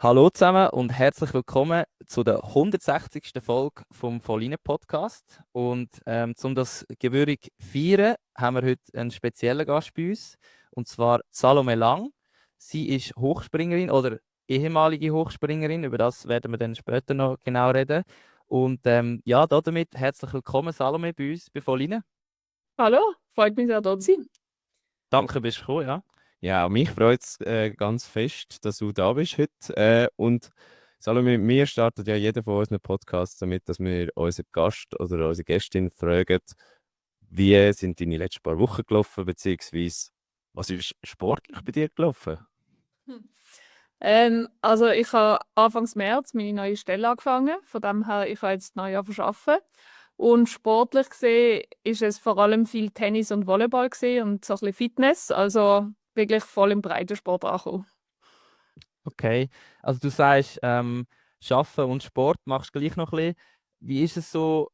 Hallo zusammen und herzlich willkommen zu der 160. Folge vom Volline Podcast. Und um das gebührig zu feiern, haben wir heute einen speziellen Gast bei uns, und zwar Salome Lang. Sie ist Hochspringerin oder ehemalige Hochspringerin, über das werden wir dann später noch genau reden. Und ja, damit herzlich willkommen, Salome, bei uns bei Volline. Hallo, freut mich sehr, dort zu sein. Danke, bist du gekommen, ja. Ja, mich freut es ganz fest, dass du da bist heute. Und Salome, wir starten ja jeden von unseren Podcasts damit, dass wir unseren Gast oder unsere Gästin fragen, wie sind deine letzten paar Wochen gelaufen, beziehungsweise was ist sportlich bei dir gelaufen? Hm. Also ich habe Anfang März meine neue Stelle angefangen, von dem her, ich habe jetzt neu arbeiten. Und sportlich gesehen ist es vor allem viel Tennis und Volleyball gesehen und so ein bisschen Fitness, also wirklich voll im Breitensport angekommen. Okay, also du sagst, Arbeiten und Sport machst du gleich noch ein bisschen. Wie ist es so,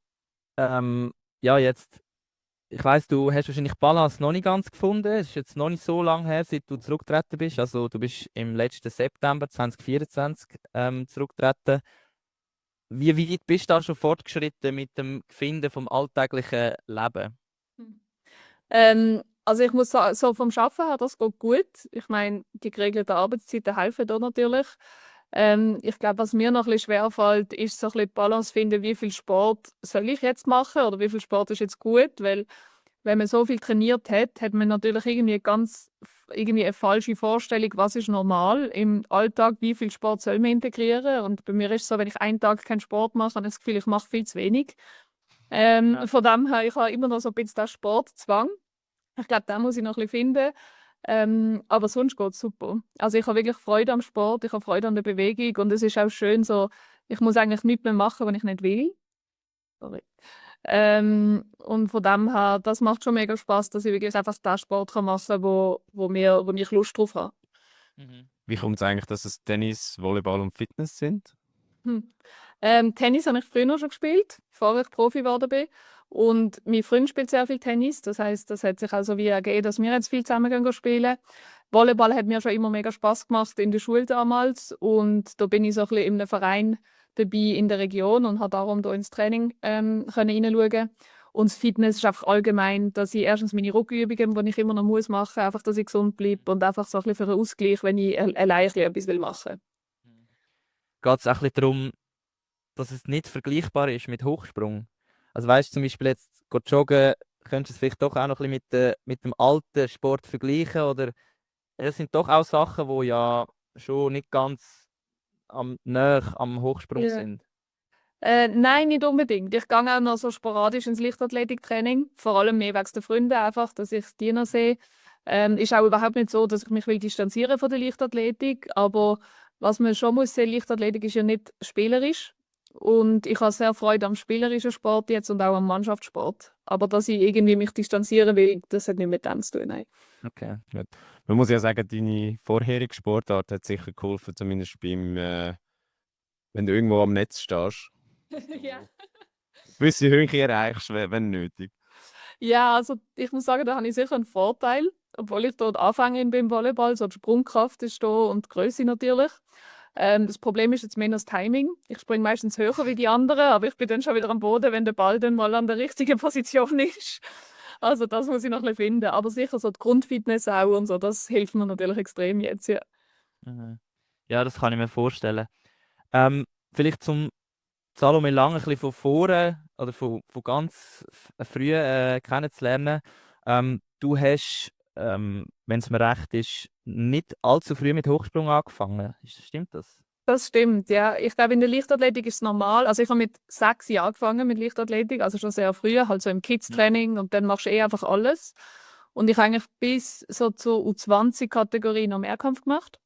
ähm, ja jetzt, ich weiss, du hast wahrscheinlich Balance noch nicht ganz gefunden. Es ist jetzt noch nicht so lange her, seit du zurückgetreten bist. Also du bist im letzten September 2024 zurückgetreten. Wie weit bist du da schon fortgeschritten mit dem Finden vom alltäglichen Leben? Hm. Also ich muss sagen, so vom Arbeiten her, das geht gut. Ich meine, die geregelten Arbeitszeiten helfen da natürlich. Ich glaube, was mir noch ein bisschen schwerfällt, ist so ein bisschen die Balance finden, wie viel Sport soll ich jetzt machen oder wie viel Sport ist jetzt gut, weil wenn man so viel trainiert hat, hat man natürlich irgendwie eine falsche Vorstellung, was ist normal im Alltag, wie viel Sport soll man integrieren. Und bei mir ist es so, wenn ich einen Tag keinen Sport mache, habe ich das Gefühl, ich mache viel zu wenig. Ja. Von dem her, ich habe immer noch so ein bisschen den Sportzwang. Ich glaube, den muss ich noch ein bisschen finden. Aber sonst geht es super. Also ich habe wirklich Freude am Sport, ich habe Freude an der Bewegung und es ist auch schön so, ich muss eigentlich nichts mehr machen, wenn ich nicht will. Sorry. Und von dem her, das macht schon mega Spaß, dass ich wirklich einfach den Sport machen kann, wo ich Lust drauf habe. Mhm. Wie kommt es eigentlich, dass es Tennis, Volleyball und Fitness sind? Hm. Tennis habe ich früher schon gespielt, bevor ich Profi geworden bin. Und mein Freund spielt sehr viel Tennis. Das heißt, das hat sich also wie ergeben, dass wir jetzt viel zusammen gehen spielen. Volleyball hat mir schon immer mega Spaß gemacht in der Schule damals. Und da bin ich so ein bisschen in einem Verein dabei in der Region und habe darum da ins Training können reinschauen. Und das Fitness ist einfach allgemein, dass ich erstens meine Rückübungen, die ich immer noch machen muss, einfach, dass ich gesund bleibe und einfach so ein bisschen für einen Ausgleich, wenn ich alleine etwas machen will. Geht es auch ein bisschen darum, dass es nicht vergleichbar ist mit Hochsprung? Also weißt du, zum Beispiel jetzt joggen, könntest du es vielleicht doch auch noch ein bisschen mit dem alten Sport vergleichen, oder es sind doch auch Sachen, die ja schon nicht ganz näher am Hochsprung Ja. sind. Nein, nicht unbedingt. Ich gehe auch noch so sporadisch ins Leichtathletiktraining, vor allem mehr wegen der Freunde einfach, dass ich die noch sehe. Ist auch überhaupt nicht so, dass ich mich will distanzieren von der Leichtathletik, aber was man schon muss sehen, Leichtathletik ist ja nicht spielerisch und ich habe sehr Freude am spielerischen Sport jetzt und auch am Mannschaftssport. Aber dass ich irgendwie mich distanzieren will, das hat nicht mit dem zu tun, nein. Okay. Gut. Man muss ja sagen, deine vorherige Sportart hat sicher geholfen, zumindest wenn du irgendwo am Netz stehst. Ja. Gewisse Höhe erreichst, wenn nötig. Ja, also ich muss sagen, da habe ich sicher einen Vorteil, obwohl ich dort Anfängerin bin beim Volleyball. So die Sprungkraft ist da und die Größe natürlich. Das Problem ist jetzt mehr das Timing. Ich springe meistens höher wie die anderen, aber ich bin dann schon wieder am Boden, wenn der Ball dann mal an der richtigen Position ist. Also das muss ich noch ein bisschen finden. Aber sicher so die Grundfitness auch und so, das hilft mir natürlich extrem jetzt, ja. Mhm. Ja, das kann ich mir vorstellen. Vielleicht zum Salome Lang ein bisschen von vorne oder von ganz früh kennenzulernen. Du hast, wenn es mir recht ist, nicht allzu früh mit Hochsprung angefangen. Stimmt das? Das stimmt, ja. Ich glaube, in der Leichtathletik ist es normal. Also ich habe mit 6 Jahren angefangen mit Leichtathletik, also schon sehr früh, halt so im Ja. Kids-Training und dann machst du einfach alles. Und ich habe eigentlich bis so zur U20-Kategorie noch Mehrkampf gemacht.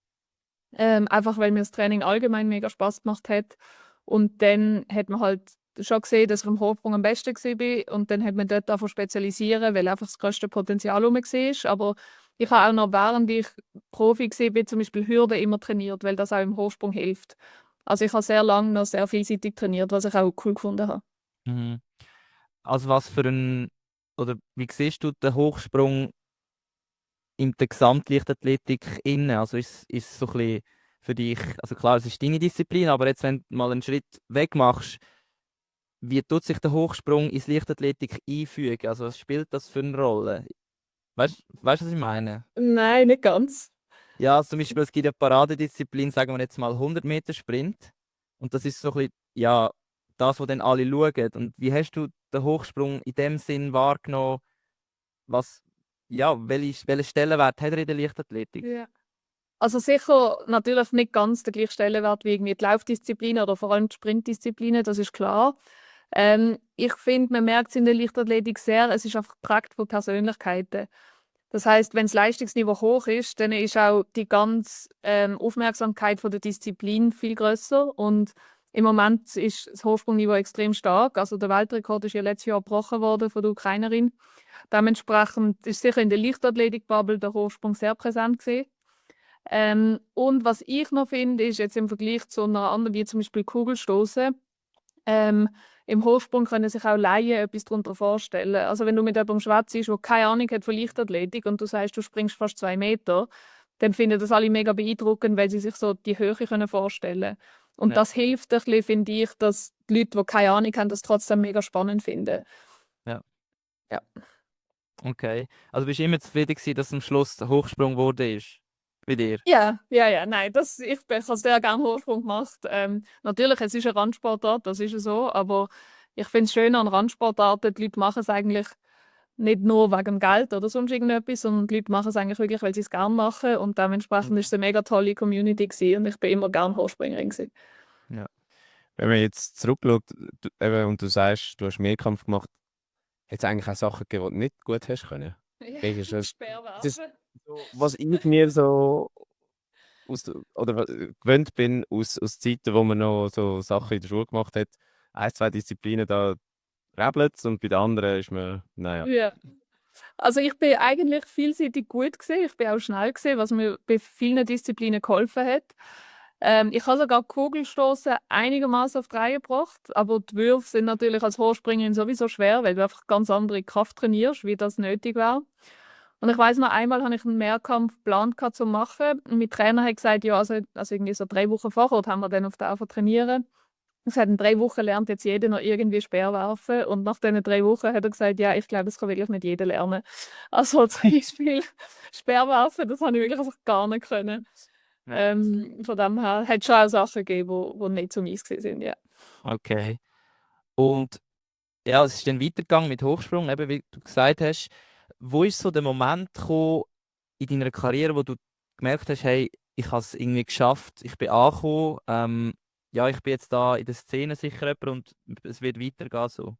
Einfach weil mir das Training allgemein mega Spaß gemacht hat. Und dann hat man halt schon gesehen, dass ich im Hochsprung am besten war. Und dann hat man dort davon spezialisieren, weil einfach das größte Potenzial rum war. Aber ich habe auch noch, während ich Profi war, zum Beispiel Hürden immer trainiert, weil das auch im Hochsprung hilft. Also ich habe sehr lange noch sehr vielseitig trainiert, was ich auch cool gefunden habe. Mhm. Also was für ein, oder wie siehst du den Hochsprung in der Gesamtleichtathletik inne? Also ist es so ein bisschen für dich, also klar, es ist deine Disziplin, aber jetzt, wenn du mal einen Schritt weg machst, wie tut sich der Hochsprung ins Leichtathletik einfügen? Also was spielt das für eine Rolle? Weißt du, was ich meine? Nein, nicht ganz. Ja, also zum Beispiel, es gibt ja Paradedisziplin, sagen wir jetzt mal 100 Meter Sprint. Und das ist so ein bisschen, ja, das, was dann alle schauen. Und wie hast du den Hochsprung in dem Sinn wahrgenommen? Was, ja, welchen Stellenwert hat er in der Leichtathletik? Ja. Also sicher natürlich nicht ganz der gleiche Stellenwert wie irgendwie die Laufdisziplin oder vor allem die Sprintdisziplinen, das ist klar. Ich finde, man merkt es in der Leichtathletik sehr, es ist einfach geprägt von Persönlichkeiten. Das heißt, wenn das Leistungsniveau hoch ist, dann ist auch die ganze Aufmerksamkeit von der Disziplin viel größer. Und im Moment ist das Hochsprungniveau extrem stark. Also der Weltrekord ist ja letztes Jahr gebrochen worden von der Ukrainerin. Dementsprechend ist sicher in der Leichtathletik-Bubble der Hochsprung sehr präsent gewesen. Und was ich noch finde, ist jetzt im Vergleich zu einer anderen, wie zum Beispiel Kugelstoßen, im Hochsprung können sich auch Laien etwas darunter vorstellen. Also wenn du mit jemandem schwätzt, der keine Ahnung hat von Leichtathletik und du sagst, du springst fast 2 Meter, dann finden das alle mega beeindruckend, weil sie sich so die Höhe vorstellen können. Und Ja. das hilft ein bisschen, finde ich, dass die Leute, die keine Ahnung haben, das trotzdem mega spannend finden. Okay. Also bist du immer zufrieden gewesen, dass am Schluss der Hochsprung wurde ist? Bei dir? Ja, nein, ich habe sehr gerne Hochsprung gemacht. Natürlich, es ist eine Randsportart, das ist ja so, aber ich finde es schön an Randsportarten, die Leute machen es eigentlich nicht nur wegen dem Geld oder sonst irgendetwas, sondern die Leute machen es eigentlich wirklich, weil sie es gerne machen und dementsprechend ist es eine mega tolle Community gewesen und ich bin immer gerne Hochspringerin gewesen. Wenn man jetzt zurückschaut und du sagst, du hast Mehrkampf gemacht, hat es eigentlich auch Sachen gegeben, die du nicht gut hast können? Ist das- das- Was ich mir so gewöhnt bin aus Zeiten, wo man noch so Sachen in der Schule gemacht hat, 1, 2 Disziplinen, da rebelt es und bei den anderen ist man, naja. Ja. Also ich bin eigentlich vielseitig gut gewesen. Ich bin auch schnell gewesen, was mir bei vielen Disziplinen geholfen hat. Ich habe sogar Kugelstoßen einigermaßen auf die Reihe gebracht, aber die Würfe sind natürlich als Hochspringerin sowieso schwer, weil du einfach ganz andere Kraft trainierst, wie das nötig wäre. Und ich weiß noch einmal, hatte ich einen Mehrkampf geplant zu machen. Und mein Trainer hat gesagt, ja, also irgendwie so 3 Wochen vorher haben wir dann auf der AFA trainieren. Er sagt, in 3 Wochen lernt jetzt jeder noch irgendwie Speer werfen. Und nach diesen 3 Wochen hat er gesagt, ja, ich glaube, das kann wirklich nicht jeder lernen. Also zum Beispiel Speer werfen, das habe ich wirklich einfach gar nicht können. Ja. Von dem her hat es schon auch Sachen gegeben, die nicht so mies waren, ja. Okay. Und ja, es ist dann weitergegangen mit Hochsprung, eben wie du gesagt hast. Wo ist so der Moment gekommen in deiner Karriere, wo du gemerkt hast, hey, ich habe es irgendwie geschafft, ich bin angekommen, ja, ich bin jetzt da in der Szene sicher jemand und es wird weitergehen so.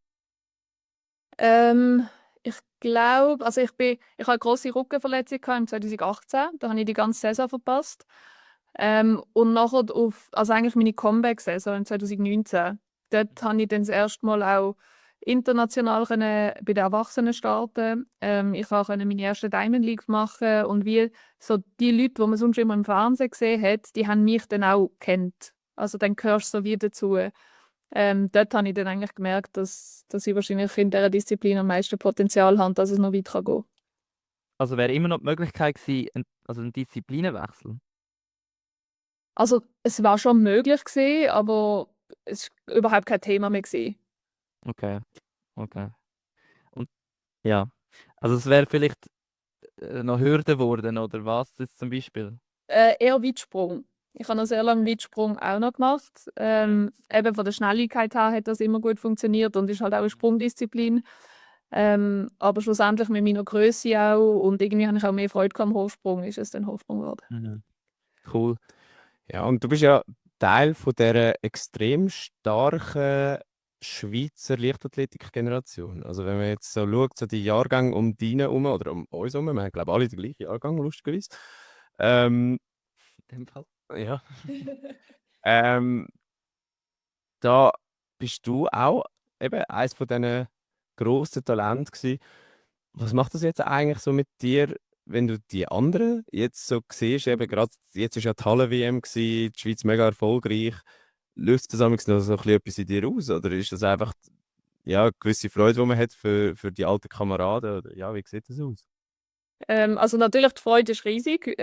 Ich glaube, also ich habe eine grosse Rückenverletzung im 2018, da habe ich die ganze Saison verpasst. Und nachher also eigentlich meine Comeback-Saison im 2019, dort habe ich dann das erste Mal auch international bei den Erwachsenen starten. Ich konnte meine erste Diamond League machen und wie so die Leute, die man sonst immer im Fernsehen gesehen hat, die haben mich dann auch kennt. Also dann gehörst du so wie dazu. Dort habe ich dann eigentlich gemerkt, dass ich wahrscheinlich in dieser Disziplin am meisten Potenzial habe, dass es noch weit gehen kann. Also wäre immer noch die Möglichkeit gewesen, also ein Disziplinenwechsel. Also es war schon möglich gewesen, aber es war überhaupt kein Thema mehr gewesen. Okay. Und ja, also es wäre vielleicht noch Hürde geworden, oder was jetzt zum Beispiel? Eher Weitsprung. Ich habe noch sehr lange Weitsprung auch noch gemacht. Eben von der Schnelligkeit her hat das immer gut funktioniert und ist halt auch eine Sprungdisziplin. Aber schlussendlich mit meiner Größe auch und irgendwie habe ich auch mehr Freude am Hochsprung, ist es dann Hochsprung geworden. Cool. Ja, und du bist ja Teil von dieser extrem starken Schweizer Leichtathletik-Generation. Also wenn man jetzt so schaut, so die Jahrgänge um deinen herum oder um uns herum, wir haben glaube ich alle den gleichen Jahrgang, lustigerweise. In dem Fall. Ja. Da bist du auch eben eines von diesen grossen Talenten gewesen. Was macht das jetzt eigentlich so mit dir, wenn du die anderen jetzt so siehst? Eben gerade jetzt war ja die Halle-WM, die Schweiz mega erfolgreich. Löst das amigs noch so ein bisschen etwas in dir aus? Oder ist das einfach ja, eine gewisse Freude, die man hat für die alten Kameraden? Oder, ja, wie sieht das aus? Also natürlich, die Freude ist riesig.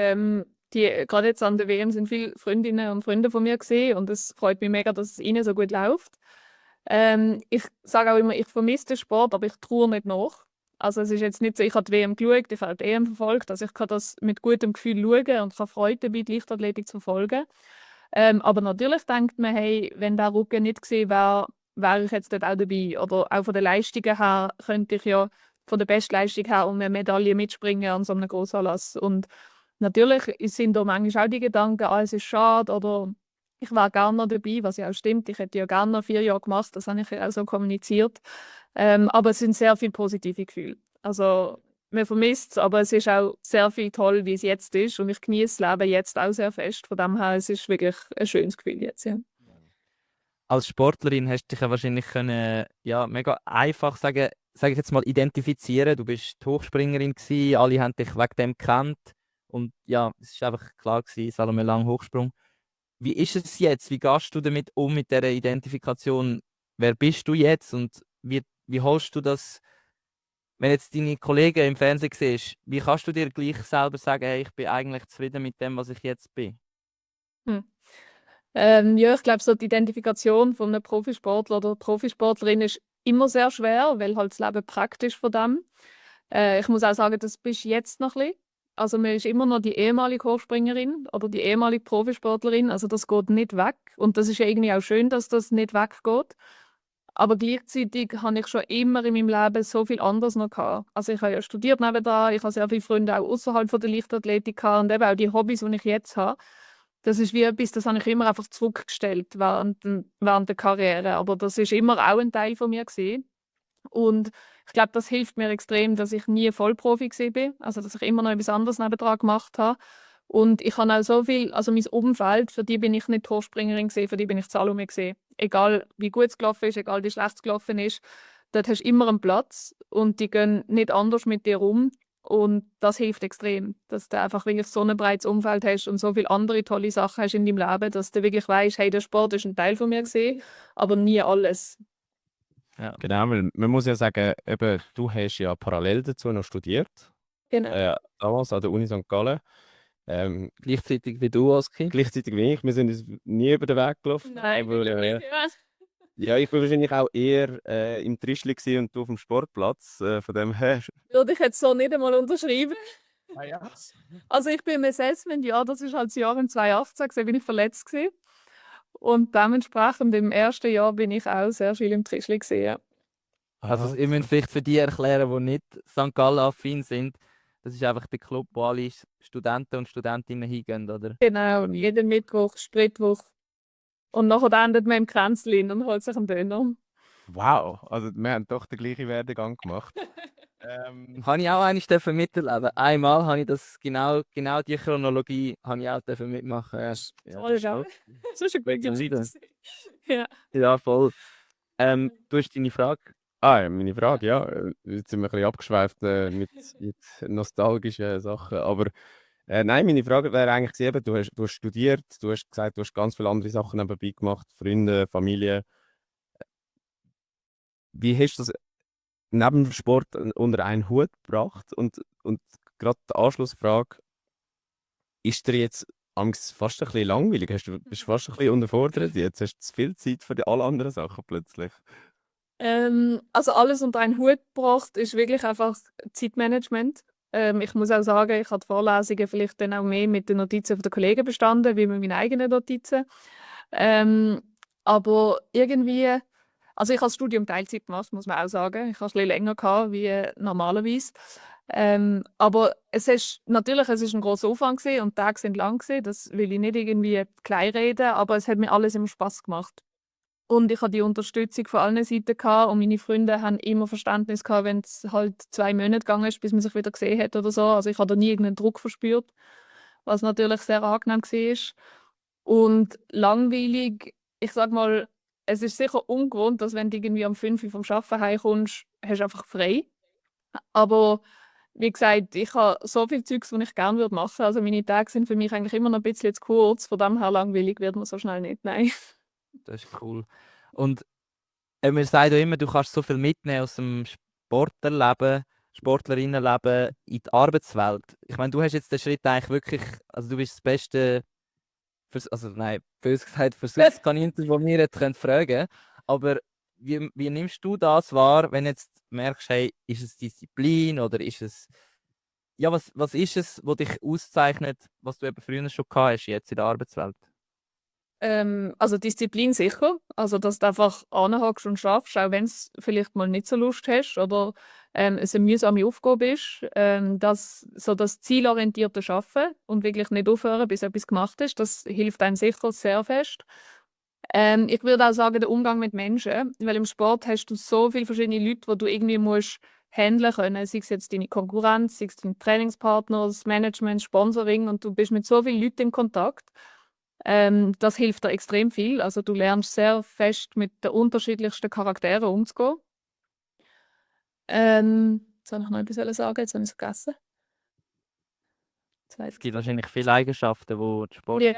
Gerade jetzt an der WM sind viele Freundinnen und Freunde von mir gesehen und es freut mich mega, dass es ihnen so gut läuft. Ich sage auch immer, ich vermisse den Sport, aber ich traue nicht nach. Also es ist jetzt nicht so, ich habe die WM geschaut, ich habe die EM verfolgt, also ich kann das mit gutem Gefühl schauen und kann Freude dabei, die Leichtathletik zu verfolgen. Aber natürlich denkt man, hey, wenn der Rücken nicht gewesen wäre, wäre ich jetzt dort auch dabei. Oder auch von den Leistungen her könnte ich ja von der Bestleistung her um eine Medaille mitspringen an so einem Grossanlass. Und natürlich sind da manchmal auch die Gedanken, es ist schade oder ich wäre gerne noch dabei, was ja auch stimmt. Ich hätte ja gerne noch 4 Jahre gemacht, das habe ich ja auch so kommuniziert. Aber es sind sehr viele positive Gefühle. Also man vermisst es, aber es ist auch sehr viel toll, wie es jetzt ist. Und ich genieße das Leben jetzt auch sehr fest. Von dem her, es ist wirklich ein schönes Gefühl jetzt, ja. Als Sportlerin hast du dich ja wahrscheinlich können, ja, mega einfach sagen, sage ich jetzt mal, identifizieren. Du bist die Hochspringerin gewesen, alle haben dich wegen dem gekannt. Und ja, es war einfach klar gewesen, Salome Lang Hochsprung. Wie ist es jetzt? Wie gehst du damit um, mit dieser Identifikation? Wer bist du jetzt und wie holst du das, wenn jetzt deine Kollegen im Fernsehen siehst, wie kannst du dir gleich selber sagen, hey, ich bin eigentlich zufrieden mit dem, was ich jetzt bin? Ja, ich glaube, so die Identifikation von einem Profisportler oder Profisportlerin ist immer sehr schwer, weil halt das Leben praktisch von dem. Ich muss auch sagen, das bist jetzt noch ein bisschen. Also man ist immer noch die ehemalige Hochspringerin oder die ehemalige Profisportlerin, also das geht nicht weg. Und das ist ja irgendwie auch schön, dass das nicht weggeht. Aber gleichzeitig habe ich schon immer in meinem Leben so viel anderes noch gehabt. Also ich habe ja studiert nebenan, ich habe sehr viele Freunde auch außerhalb der Leichtathletik gehabt und eben auch die Hobbys, die ich jetzt habe. Das ist wie etwas, das habe ich immer einfach zurückgestellt während der Karriere. Aber das ist immer auch ein Teil von mir gewesen. Und ich glaube, das hilft mir extrem, dass ich nie Vollprofi war. Also dass ich immer noch etwas anderes nebendran gemacht habe. Und ich habe auch so viel, also mein Umfeld, für die bin ich nicht Hochspringerin gewesen, für die bin ich Salome gewesen. Egal wie gut es gelaufen ist, egal wie schlecht es gelaufen ist, dort hast du immer einen Platz und die gehen nicht anders mit dir um. Und das hilft extrem, dass du einfach wirklich so ein breites Umfeld hast und so viele andere tolle Sachen hast in deinem Leben, dass du wirklich weißt, hey, der Sport ist ein Teil von mir gewesen, aber nie alles. Ja. Genau, weil man muss ja sagen, eben, du hast ja parallel dazu noch studiert, Genau. damals an der Uni St. Gallen. Gleichzeitig wie du als Kind. Gleichzeitig wie ich, wir sind uns nie über den Weg gelaufen. Nein, Aber, wirklich nicht. ja, ich war wahrscheinlich auch eher im Trischli gewesen und du auf dem Sportplatz. Von dem her. Würde ich jetzt so nicht einmal unterschreiben. Ah, ja. Also ich bin im Assessment-Jahr, das ist halt das Jahr im 2018, gewesen, bin ich verletzt gewesen. Und dementsprechend im ersten Jahr bin ich auch sehr viel im Trischli gewesen, ja. Also ihr müsst vielleicht für die erklären, die nicht St. Gallen-affin sind, das ist einfach der Club, wo alle Studenten und Studentinnen hingehen, oder? Genau, jeden Mittwoch, Spritwoch. Und nachher endet man im Kränzlin und holt sich einen Döner. Wow, also wir haben doch den gleichen Werdegang gemacht. Habe ich auch eines miterleben. Einmal habe ich das genau die Chronologie habe ich auch mitmachen. Ja, Toll, ja. So ist ein guter Wegen Ja. ja, voll. Du hast deine Frage. Ja, meine Frage, ja. Jetzt sind wir ein bisschen abgeschweift mit nostalgischen Sachen. Aber nein, meine Frage wäre eigentlich gewesen, eben, du hast studiert, du hast gesagt, du hast ganz viele andere Sachen nebenbei gemacht, Freunde, Familie. Wie hast du das neben dem Sport unter einen Hut gebracht? Und gerade die Anschlussfrage, ist dir jetzt fast ein bisschen langweilig? Bist du fast ein bisschen unterfordert jetzt? Hast du zu viel Zeit für alle anderen Sachen plötzlich? Also alles unter einen Hut gebracht ist wirklich einfach Zeitmanagement. Ich muss auch sagen, ich habe die Vorlesungen vielleicht dann auch mehr mit den Notizen der Kollegen bestanden, wie mit meinen eigenen Notizen. Aber irgendwie, also ich habe das Studium Teilzeit gemacht, muss man auch sagen. Ich habe es ein bisschen länger gehabt, wie normalerweise. Aber es ist ein grosser Aufwand gewesen und die Tage sind lang gewesen. Das will ich nicht irgendwie kleinreden, aber es hat mir alles immer Spaß gemacht. Und ich hatte die Unterstützung von allen Seiten gehabt und meine Freunde haben immer Verständnis gehabt, wenn es halt 2 Monate gegangen ist, bis man sich wieder gesehen hat oder so. Also ich habe da nie irgendeinen Druck verspürt, was natürlich sehr angenehm war. Und langweilig, ich sag mal, es ist sicher ungewohnt, dass wenn du irgendwie um 5 Uhr vom Arbeiten heimkommst, hast du einfach frei. Aber wie gesagt, ich habe so viel Zeugs, die ich gerne machen würde. Also meine Tage sind für mich eigentlich immer noch ein bisschen zu kurz. Von dem her langweilig wird man so schnell nicht, nein. Das ist cool. Und man sagt ja immer, du kannst so viel mitnehmen aus dem Sporterleben. Sportlerinnenleben in die Arbeitswelt. Ich meine, du hast jetzt den Schritt eigentlich wirklich, also du bist das Beste, also nein, bös gesagt, Versuchskaninchen, das wir jetzt fragen können. Aber wie nimmst du das wahr, wenn du jetzt merkst, hey, ist es Disziplin oder ist es, ja, was ist es, was dich auszeichnet, was du eben früher schon gehabt hast, jetzt in der Arbeitswelt? Also Disziplin sicher. Also, dass du einfach anhockst und schaffst, auch wenn es vielleicht mal nicht so Lust hast oder es eine mühsame Aufgabe ist. So das zielorientierte Schaffen und wirklich nicht aufhören, bis etwas gemacht ist, das hilft einem sicher sehr fest. Ich würde auch sagen, der Umgang mit Menschen, weil im Sport hast du so viele verschiedene Leute, die du irgendwie musst handeln können, sei es jetzt deine Konkurrenz, sei es deine Trainingspartner, das Management, Sponsoring und du bist mit so vielen Leuten in Kontakt. Das hilft dir extrem viel. Also du lernst sehr fest mit den unterschiedlichsten Charakteren umzugehen. Jetzt soll ich noch etwas sagen, jetzt habe ich es vergessen. Jetzt weiss Es gibt wahrscheinlich viele Eigenschaften, die der Sport Ja.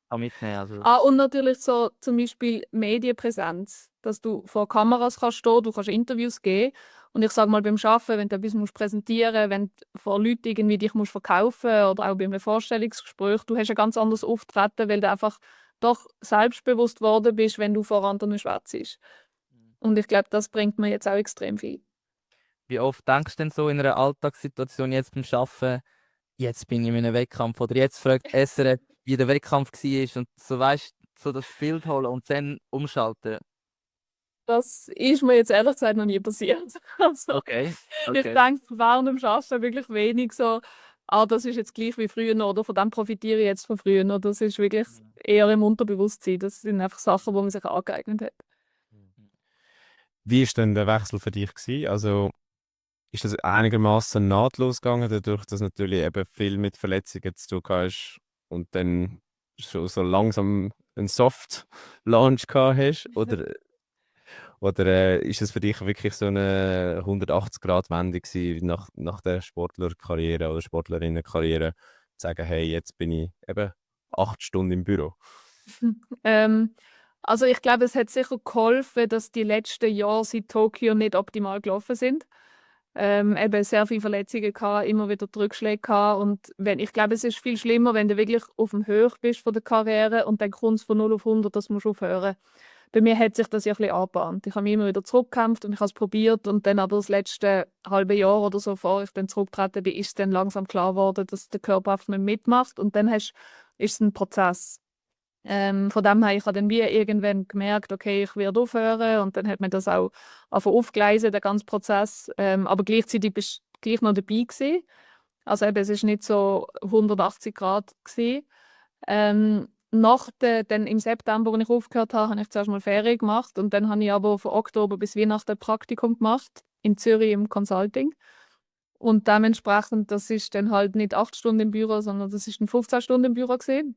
kann mitnehmen kann. Also, Und natürlich so zum Beispiel Medienpräsenz, dass du vor Kameras kannst stehen, du kannst Interviews geben. Und ich sage mal, beim Arbeiten, wenn du etwas musst präsentieren musst, wenn du vor Leuten irgendwie dich musst verkaufen oder auch bei einem Vorstellungsgespräch, du hast ein ganz anderes Auftreten, weil du einfach doch selbstbewusst geworden bist, wenn du vor anderen schwätzt. Und ich glaube, das bringt mir jetzt auch extrem viel. wie oft denkst du denn so in einer Alltagssituation jetzt beim Arbeiten, jetzt bin ich in einem Wettkampf oder jetzt fragt SRF, wie der Wettkampf war und so weißt so das Bild holen und dann umschalten. Das ist mir jetzt ehrlich gesagt noch nie passiert. Also, Okay. ich denke während dem Arbeiten wirklich wenig so, das ist jetzt gleich wie früher oder von dem profitiere ich jetzt von früher. Das ist wirklich eher im Unterbewusstsein. Das sind einfach Sachen, die man sich angeeignet hat. Wie war denn der Wechsel für dich gewesen? Also ist das einigermaßen nahtlos gegangen, dadurch, dass natürlich eben viel mit Verletzungen zu tun hast und dann schon so langsam einen Soft-Launch gehabt hast? Oder ist es für dich wirklich so eine 180-Grad-Wende gewesen nach der Sportlerkarriere oder Sportlerinnenkarriere, zu sagen, hey, jetzt bin ich eben 8 Stunden im Büro? Also ich glaube, es hat sicher geholfen, dass die letzten Jahre seit Tokio nicht optimal gelaufen sind. Eben sehr viele Verletzungen gehabt, immer wieder Rückschläge gehabt. Und ich glaube, es ist viel schlimmer, wenn du wirklich auf dem Höch bist von der Karriere und dann kommst du von 0 auf 100, das musst du aufhören. Bei mir hat sich das ja ein bisschen angebahnt. Ich habe mich immer wieder zurückgekämpft und ich habe es probiert und dann aber das letzte halbe Jahr oder so, bevor ich dann zurückgetreten bin, ist dann langsam klar geworden, dass der Körper einfach nicht mitmacht und dann ist es ein Prozess. Von dem her, ich habe dann wie irgendwann gemerkt, okay, ich werde aufhören und dann hat man das auch aufgegleist, den ganzen Prozess. Aber gleichzeitig bist du gleich noch dabei gewesen. Also eben, es ist nicht so 180 Grad gewesen. Dann im September, als ich aufgehört habe, habe ich zuerst mal Ferien gemacht und dann habe ich aber von Oktober bis Weihnachten ein Praktikum gemacht in Zürich im Consulting. Und dementsprechend, das ist dann halt nicht 8 Stunden im Büro, sondern das ist dann 15 Stunden im Büro gewesen.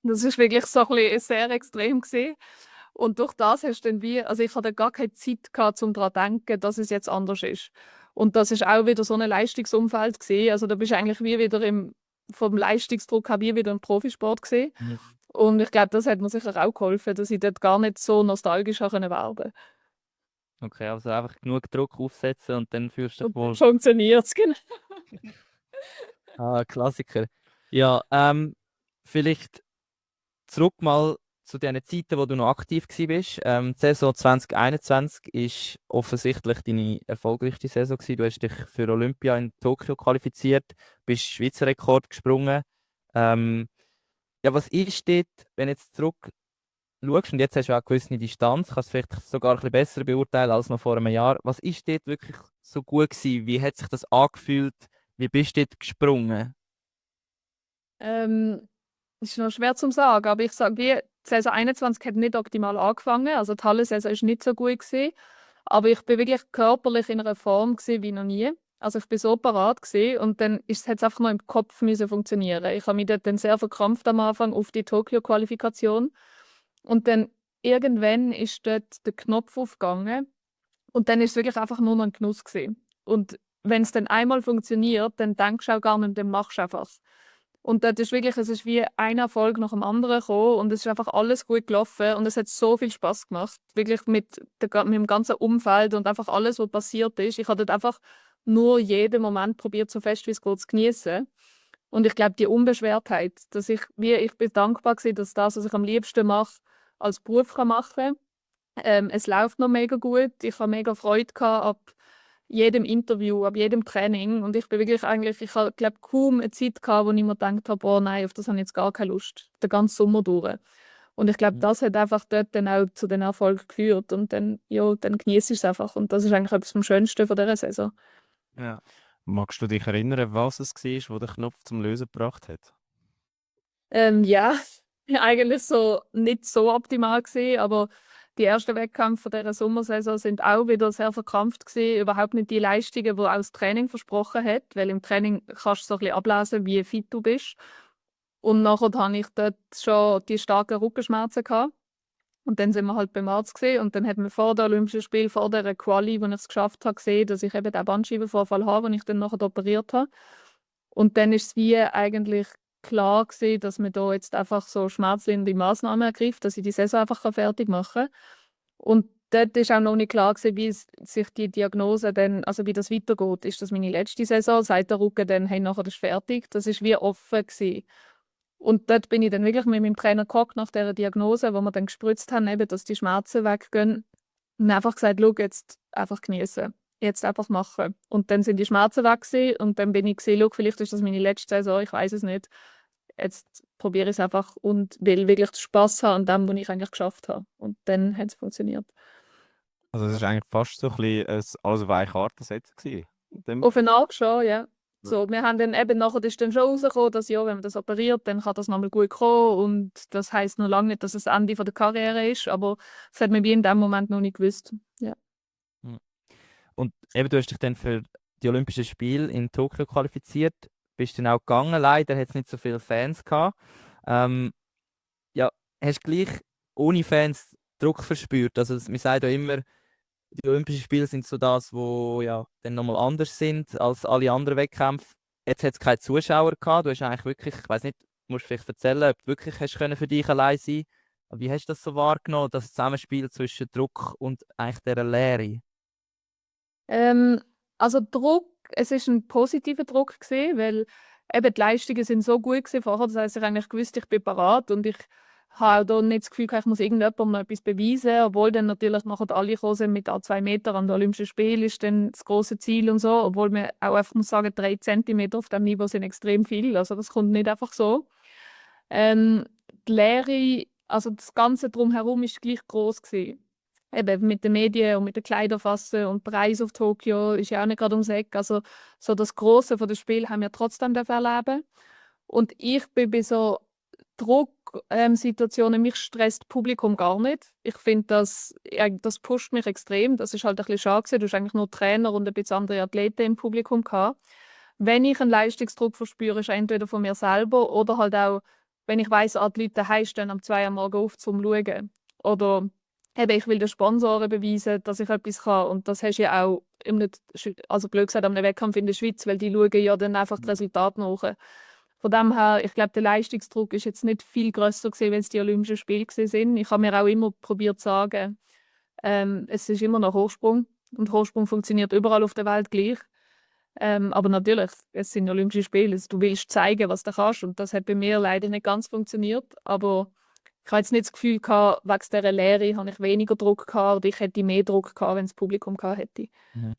Das ist wirklich so ein bisschen sehr extrem gewesen. Und durch das hast du dann also ich hatte gar keine Zeit gehabt, um daran zu denken, dass es jetzt anders ist. Und das ist auch wieder so ein Leistungsumfeld gewesen. Also da bist du eigentlich wie wieder vom Leistungsdruck her wie wieder im Profisport gewesen. Mhm. Und ich glaube, das hat mir sicher auch geholfen, dass ich dort gar nicht so nostalgisch werden konnte. Okay, also einfach genug Druck aufsetzen und dann fühlst du dich wohl. Funktioniert es, genau. Klassiker. Ja, vielleicht zurück mal zu den Zeiten, wo du noch aktiv warst. Die Saison 2021 ist offensichtlich deine erfolgreichste Saison gewesen. Du hast dich für Olympia in Tokio qualifiziert, bist Schweizer Rekord gesprungen. Ja, was ist dort, wenn du jetzt zurück schaust, und jetzt hast du auch eine gewisse Distanz, kannst du vielleicht sogar ein bisschen besser beurteilen als noch vor einem Jahr. Was ist dort wirklich so gut gewesen? Wie hat sich das angefühlt? Wie bist du dort gesprungen? Ist noch schwer zu sagen, aber ich sage, die Saison 21 hat nicht optimal angefangen. Also die Hallensaison ist nicht so gut gewesen, aber ich bin wirklich körperlich in einer Form gewesen, wie noch nie. Also ich bin so parat gewesen und dann hat es einfach noch im Kopf müssen funktionieren. Ich habe mich dort dann sehr verkrampft am Anfang auf die Tokio-Qualifikation und dann irgendwann ist dort der Knopf aufgegangen und dann ist es wirklich einfach nur noch ein Genuss gewesen. Und wenn es dann einmal funktioniert, dann denkst du auch gar nicht, dann machst du einfach. Und das ist wirklich, es ist wie ein Erfolg nach dem anderen gekommen und es ist einfach alles gut gelaufen und es hat so viel Spaß gemacht, wirklich mit dem ganzen Umfeld und einfach alles, was passiert ist. Ich hatte dort einfach nur jeden Moment probiert, so fest wie es geht, zu genießen. Und ich glaube, die Unbeschwertheit, ich bin dankbar gewesen, dass das, was ich am liebsten mache, als Beruf machen kann. Es läuft noch mega gut. Ich habe mega Freude gehabt ab jedem Interview, ab jedem Training. Und ich bin wirklich eigentlich, ich habe, glaube kaum eine Zeit gehabt, wo ich mir gedacht habe, oh nein, auf das habe ich jetzt gar keine Lust. Den ganzen Sommer durch. Und ich glaube, das hat einfach dort dann auch zu den Erfolgen geführt. Und dann, ja, dann genieße ich es einfach. Und das ist eigentlich etwas vom Schönsten von dieser Saison. Ja. Magst du dich erinnern, was es war, wo der Knopf zum Lösen gebracht hat? Ja, eigentlich so nicht so optimal gewesen, aber die ersten Wettkämpfe von dieser Sommersaison sind auch wieder sehr verkrampft gewesen. Überhaupt nicht die Leistungen, die auch das Training versprochen hat, weil im Training kannst du so ein bisschen ablesen, wie fit du bist. Und nachher hatte ich dort schon die starken Rückenschmerzen gehabt. Und dann sind wir halt beim Arzt gesehen und dann hat man vor den Olympischen Spielen, vor der Quali, wo ich es geschafft habe, gesehen, dass ich eben den Bandscheibenvorfall habe, den ich dann nachher operiert habe. Und dann ist es wie eigentlich klar gewesen, dass man da jetzt einfach so schmerzlindernde Maßnahmen ergreift, dass ich die Saison einfach fertig machen kann. Und dort ist auch noch nicht klar gewesen, sich die Diagnose dann, also wie das weitergeht. Ist das meine letzte Saison? Sagt der Rücken dann, hey, nachher ist fertig? Das ist wie offen gewesen. Und dort bin ich dann wirklich mit meinem Trainer gehockt nach dieser Diagnose, wo wir dann gespritzt haben, eben, dass die Schmerzen weggehen. Und einfach gesagt, schau, jetzt einfach genießen. Jetzt einfach machen. Und dann sind die Schmerzen weg gewesen, und dann bin ich gesehen, schau, vielleicht ist das meine letzte Saison, ich weiß es nicht. Jetzt probiere ich es einfach und will wirklich Spass haben an dem, was ich eigentlich geschafft habe. Und dann hat es funktioniert. Also es ist eigentlich fast so ein bisschen alles auf eine Karte setzen gewesen. Auf eine Art schon, ja. So, wir haben dann eben nachher ist dann schon rausgekommen, dass ja, wenn man das operiert, dann kann das nochmal gut kommen, und das heisst noch lange nicht, dass es das Ende von der Karriere ist, aber das hat man wie in dem Moment noch nicht gewusst. Ja. Und eben, du hast dich dann für die Olympischen Spiele in Tokio qualifiziert, bist dann auch gegangen. Leider hat es nicht so viele Fans gehabt. Ja, hast du gleich ohne Fans Druck verspürt? Also man sagt ja immer, die Olympischen Spiele sind so das, wo ja dann nochmal anders sind als alle anderen Wettkämpfe. Jetzt hat es keine Zuschauer gehabt. Du hast eigentlich wirklich, ich weiß nicht, musst du vielleicht erzählen, ob du wirklich hast können für dich allein sein. Aber wie hast du das so wahrgenommen, das Zusammenspiel zwischen Druck und eigentlich dieser Leere? Also Druck, es ist ein positiver Druck gewesen, weil eben die Leistungen sind so gut gewesen vorher, das heisst, ich eigentlich gewusst, ich bin parat, und ich habe da nicht das Gefühl, ich muss irgendjemandem noch etwas beweisen, obwohl dann natürlich nachher alle gekommen sind mit 2 Metern an den Olympischen Spielen, ist dann das große Ziel und so, obwohl man auch einfach muss sagen, 3 Zentimeter auf diesem Niveau sind extrem viel, also das kommt nicht einfach so. Die Lehre, also das Ganze drumherum ist gleich groß gewesen. Eben mit den Medien und mit den Kleiderfassen und Preis auf Tokio ist ja auch nicht gerade ums Eck. Also so das Grosse von dem Spiel haben wir trotzdem erleben. Und ich bin bei so Drucksituationen, mich stresst das Publikum gar nicht. Ich finde, das pusht mich extrem. Das ist halt ein bisschen schade gewesen. Du hast eigentlich nur Trainer und ein bisschen andere Athleten im Publikum gehabt. Wenn ich einen Leistungsdruck verspüre, ist er entweder von mir selber oder halt auch, wenn ich weiss, die Leute daheim stehen am 2 Uhr am Morgen auf zum Schauen. Oder eben, ich will den Sponsoren beweisen, dass ich etwas kann. Und das hast du ja auch, also blöd gesagt, am Wettkampf in der Schweiz, weil die schauen ja dann einfach das Resultat nach. Von dem her, ich glaube, der Leistungsdruck ist jetzt nicht viel grösser gewesen, wenn es die Olympischen Spiele sind. Ich habe mir auch immer probiert zu sagen, es ist immer noch Hochsprung. Und Hochsprung funktioniert überall auf der Welt gleich. Aber natürlich, es sind Olympische Spiele. Also du willst zeigen, was du kannst. Und das hat bei mir leider nicht ganz funktioniert. Aber ich habe jetzt nicht das Gefühl gehabt, wegen dieser Lehre habe ich weniger Druck gehabt, oder ich hätte mehr Druck gehabt, wenn das Publikum gehabt hätte. Mhm.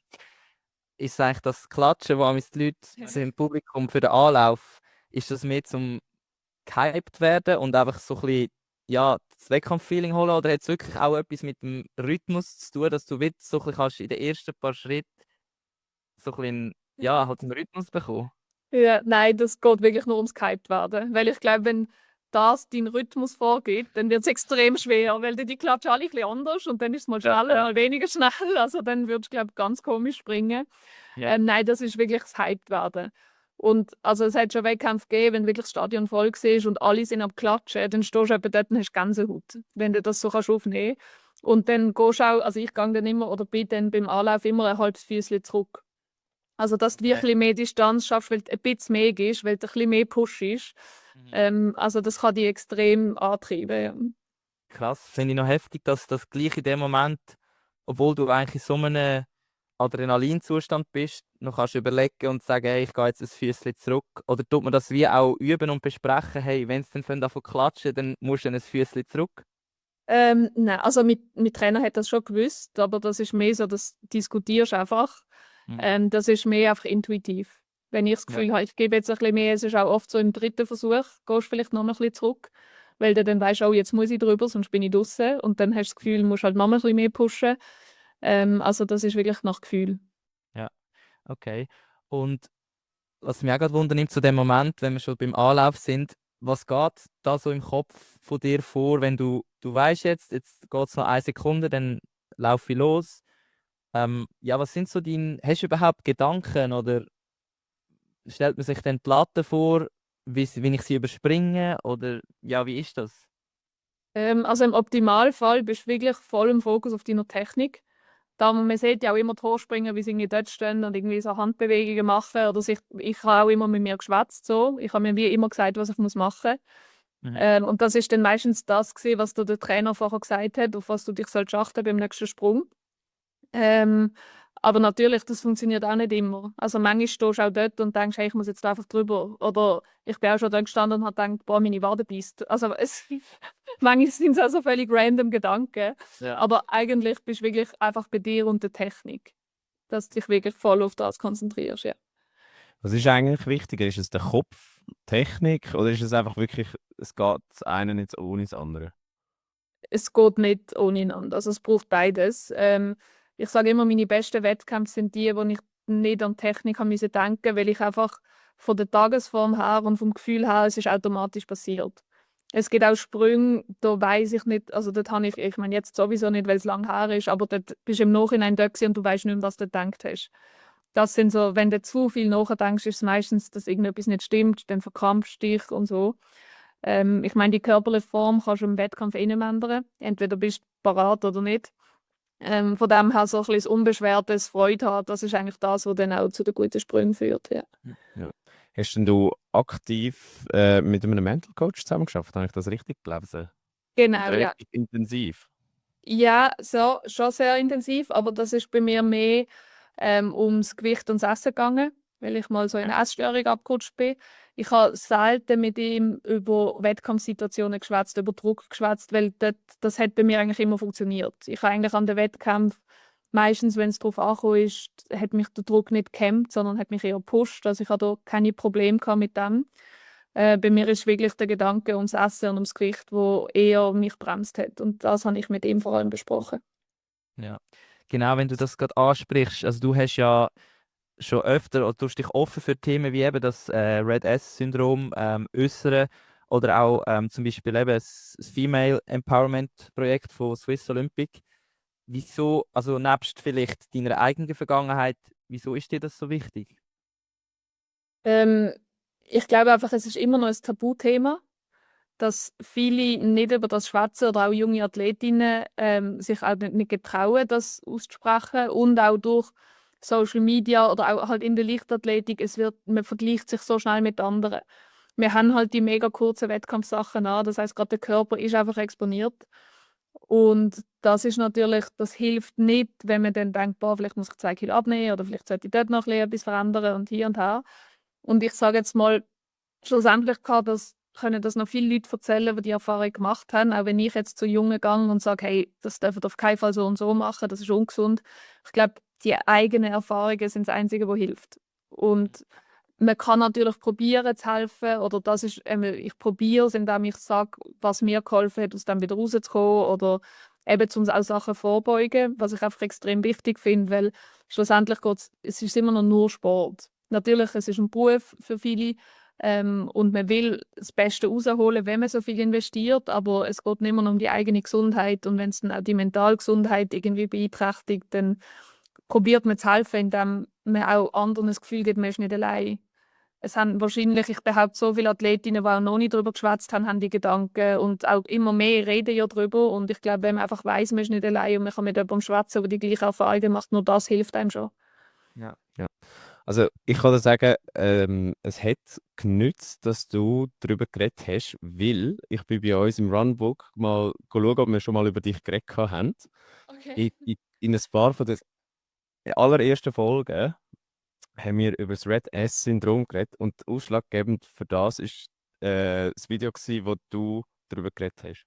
Ist eigentlich das Klatschen, wo die Leute sind im Publikum für den Anlauf, ist das mehr zum gehypt werden und einfach so ein bisschen, ja, das Wettkampf-Feeling holen, oder hat es wirklich auch etwas mit dem Rhythmus zu tun, dass du so ein bisschen kannst in den ersten paar Schritten so ein bisschen, ja, halt einen Rhythmus bekommen? Ja, nein, das geht wirklich nur ums gehypt werden. Weil ich glaube, wenn das deinen Rhythmus vorgibt, dann wird es extrem schwer, weil die klatschen alle ein bisschen anders und dann ist es mal schneller, mal weniger schnell. Also dann würdest du, glaube ich, ganz komisch springen. Ja. Nein, das ist wirklich das Hyped werden. Und also es hat schon Wettkämpfe gegeben, wenn wirklich das Stadion voll war und alle sind am Klatschen, dann stehst du etwa dort und hast Gänsehaut, wenn du das so kannst aufnehmen kannst. Und dann gehst du auch, also ich gehe dann immer oder bin dann beim Anlauf immer ein halbes Füßchen zurück. Also, dass du wirklich mehr Distanz schaffst, weil du ein bisschen mehr gehst, weil du ein bisschen mehr pushst. Also, das kann dich extrem antreiben. Ja. Krass, finde ich noch heftig, dass das gleich in dem Moment, obwohl du eigentlich in so einem Adrenalinzustand bist, noch kannst du überlegen und sagen, hey, ich gehe jetzt ein Füßchen zurück? Oder tut man das wie auch üben und besprechen, hey, wenn es dann anfängt zu klatschen, dann musst du dann ein Füßchen zurück? Nein, also mein Trainer hat das schon gewusst, aber das ist mehr so, das diskutierst einfach. Mhm. Das ist mehr einfach intuitiv. Wenn ich das Ja. Gefühl habe, ich gebe jetzt ein bisschen mehr, es ist auch oft so im dritten Versuch, gehst du vielleicht noch mal ein bisschen zurück, weil du dann weißt, oh, jetzt muss ich drüber, sonst bin ich draußen. Und dann hast du das Gefühl, du musst halt noch mal ein bisschen mehr pushen. Also das ist wirklich nach Gefühl. Ja, okay. Und was mich auch gerade wundernimmt zu dem Moment, wenn wir schon beim Anlauf sind, was geht da so im Kopf von dir vor, wenn du weißt jetzt geht es noch 1 Sekunde, dann laufe ich los. Ja, was sind so hast du überhaupt Gedanken oder stellt man sich dann die Latte vor, wie ich sie überspringe oder ja, wie ist das? Also im Optimalfall bist du wirklich voll im Fokus auf deiner Technik. Man sieht ja auch immer die Hochspringer, wie sie irgendwie dort stehen und irgendwie so Handbewegungen machen. Oder ich habe auch immer mit mir geschwätzt. So. Ich habe mir wie immer gesagt, was ich machen muss. Mhm. Und das ist dann meistens das gewesen, was dir der Trainer vorher gesagt hat, auf was du dich sollst achten beim nächsten Sprung. Ähm, aber natürlich, das funktioniert auch nicht immer. Also manchmal stehst du auch dort und denkst, hey, ich muss jetzt einfach drüber. Oder ich bin auch schon dort gestanden und habe gedacht, boah, meine Wade beißt. Also manchmal sind es auch so völlig random Gedanken. Ja. Aber eigentlich bist du wirklich einfach bei dir und der Technik. Dass du dich wirklich voll auf das konzentrierst, ja. Was ist eigentlich wichtiger? Ist es der Kopf, Technik oder ist es einfach wirklich, es geht das eine nicht ohne das andere? Es geht nicht ohne einander. Also es braucht beides. Ich sage immer, meine besten Wettkämpfe sind die, wo ich nicht an Technik haben müssen denken, weil ich einfach von der Tagesform her und vom Gefühl her, es ist automatisch passiert. Es gibt auch Sprünge, da weiß ich nicht, also dort habe ich meine jetzt sowieso nicht, weil es lang her ist, aber dort bist du im Nachhinein da gewesen und du weißt nicht mehr, was du gedacht hast. Das sind so, wenn du zu viel nachdenkst, ist es meistens, dass irgendetwas nicht stimmt, dann verkrampfst du dich und so. Ich meine, die körperliche Form kannst du im Wettkampf eh nicht mehr ändern. Entweder bist du parat oder nicht. Von dem her so ein bisschen das unbeschwertes Freude haben, das ist eigentlich das, was dann auch zu den guten Sprüngen führt. Ja. Ja. Hast denn du aktiv mit einem Mental Coach zusammengearbeitet? Habe ich das richtig gelesen? Genau, ja. Richtig intensiv. Ja, so, schon sehr intensiv, aber das ist bei mir mehr ums Gewicht und das Essen gegangen, weil ich mal so in eine Essstörung abgerutscht bin. Ich habe selten mit ihm über Wettkampfsituationen geschwätzt, über Druck geschwätzt, weil das hat bei mir eigentlich immer funktioniert. Ich habe eigentlich an den Wettkämpfen, meistens, wenn es darauf angekommen ist, hat mich der Druck nicht gehemmt, sondern hat mich eher gepusht. Also ich hatte da keine Probleme gehabt mit dem. Bei mir ist wirklich der Gedanke ums Essen und ums Gewicht, wo eher mich bremst hat. Und das habe ich mit ihm vor allem besprochen. Ja. Genau, wenn du das gerade ansprichst, also du hast ja schon öfter oder tust dich offen für Themen wie eben das Red S-Syndrom äußern oder auch zum Beispiel eben das Female Empowerment Projekt von Swiss Olympic. Wieso, also nebst vielleicht deiner eigenen Vergangenheit, wieso ist dir das so wichtig? Ähm, Ich glaube einfach, es ist immer noch ein Tabuthema, dass viele nicht über das schwätzen oder auch junge Athletinnen sich auch nicht getrauen, das auszusprechen. Und auch durch Social Media oder auch halt in der Leichtathletik, man vergleicht sich so schnell mit anderen. Wir haben halt die mega kurzen Wettkampfsachen an, das heißt gerade der Körper ist einfach exponiert. Und das ist natürlich, das hilft nicht, wenn man dann denkt, boah, vielleicht muss ich 2 Kilo abnehmen oder vielleicht sollte ich dort noch ein bisschen etwas verändern und hier und her. Und ich sage jetzt mal, schlussendlich können das noch viele Leute erzählen, die die Erfahrung gemacht haben. Auch wenn ich jetzt zu Jungen gehe und sage, hey, das dürfen auf keinen Fall so und so machen, das ist ungesund. Ich glaube, die eigenen Erfahrungen sind das Einzige, was hilft. Und man kann natürlich probieren zu helfen, oder das ist, ich probiere es, indem ich sage, was mir geholfen hat, aus dem wieder rauszukommen, oder eben zum auch Sachen vorbeugen, was ich einfach extrem wichtig finde, weil schlussendlich es ist immer noch nur Sport. Natürlich, es ist ein Beruf für viele, und man will das Beste rausholen, wenn man so viel investiert, aber es geht nicht mehr nur um die eigene Gesundheit, und wenn es dann auch die mentale Gesundheit irgendwie beeinträchtigt, dann probiert man zu helfen, indem man auch anderen das Gefühl gibt, man ist nicht allein. Es haben wahrscheinlich, ich behaupte, so viele Athletinnen, die auch noch nicht darüber geschwätzt haben, haben die Gedanken, und auch immer mehr reden ja darüber, und ich glaube, wenn man einfach weiss, man ist nicht allein und man kann mit jemandem schwätzen, der die gleiche Erfahrung macht, nur das hilft einem schon. Ja. Ja. Also ich kann dir sagen, es hat genützt, dass du darüber geredet hast, weil ich bin bei uns im Runbook mal schauen, ob wir schon mal über dich geredet haben. Okay. In ein paar von den der allerersten Folge haben wir über das Red S-Syndrom geredet und ausschlaggebend für das ist das Video gewesen, wo du darüber geredet hast.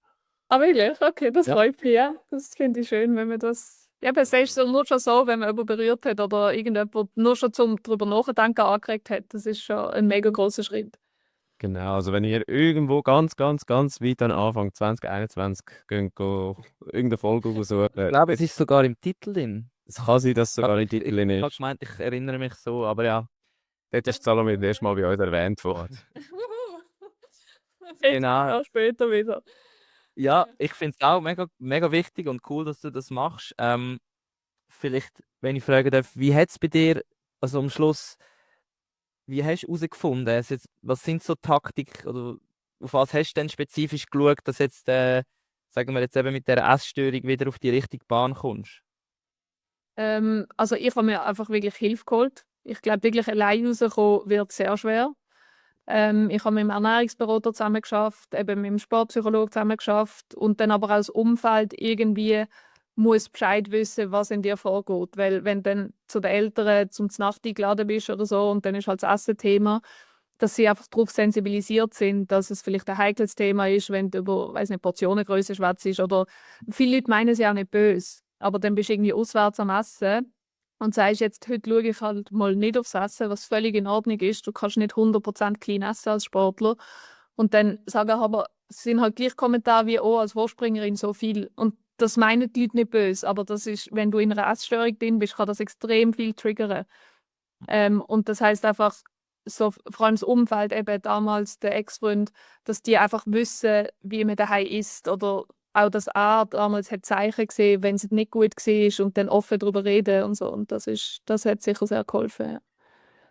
Ah, wirklich? Okay, das Ja. freut mich, ja. Das finde ich schön, wenn man das. Ja, aber es ist so nur schon so, wenn man jemanden berührt hat oder irgendjemand nur schon zum drüber nachdenken angeregt hat. Das ist schon ein mega grosser Schritt. Genau, also wenn ihr irgendwo ganz, ganz, ganz weit an Anfang 2021 irgendeine Folge suchen, Ich glaube, es ist sogar im Titel drin. es kann sein, dass es sogar in Titel Ich habe ist. gemeint, ich erinnere mich so, aber ja. Dort ist Salome das erste Mal bei uns erwähnt worden. Genau. Ja, später wieder. Ja, ich finde es auch mega, mega wichtig und cool, dass du das machst. Vielleicht, wenn ich fragen darf, wie hat es bei dir, also am Schluss, wie hast du herausgefunden, was sind so Taktik oder auf was hast du denn spezifisch geschaut, dass jetzt, sagen wir jetzt eben mit der Essstörung wieder auf die richtige Bahn kommst? Also ich habe mir einfach wirklich Hilfe geholt. Ich glaube, wirklich allein rauskommen wird sehr schwer. Ich habe mit dem Ernährungsberater zusammen geschafft, eben mit dem Sportpsychologen zusammen geschafft und dann aber auch das Umfeld irgendwie muss Bescheid wissen, was in dir vorgeht. Weil wenn du dann zu den Eltern zum Nacht eingeladen bist oder so und dann ist halt das Essen Thema, dass sie einfach darauf sensibilisiert sind, dass es vielleicht ein heikles Thema ist, wenn du über, weiß nicht, Portionengröße schwätzt oder viele Leute meinen es ja auch nicht böse, aber dann bist du irgendwie auswärts am Essen und sagst jetzt, heute schaue ich halt mal nicht aufs Essen, was völlig in Ordnung ist. Du kannst nicht 100% clean essen als Sportler. Und dann sagen aber, es sind halt gleich Kommentare wie, oh, als Hochspringerin so viel. Und das meinen die Leute nicht böse, aber das ist, wenn du in einer Essstörung drin bist, kann das extrem viel triggern. Und das heißt einfach, so, vor allem das Umfeld, eben damals der Ex-Freund, dass die einfach wissen, wie man daheim isst oder auch, dass er damals hat Zeichen gesehen, wenn es nicht gut war und dann offen darüber reden und so. Und das hat sicher sehr geholfen. Ja.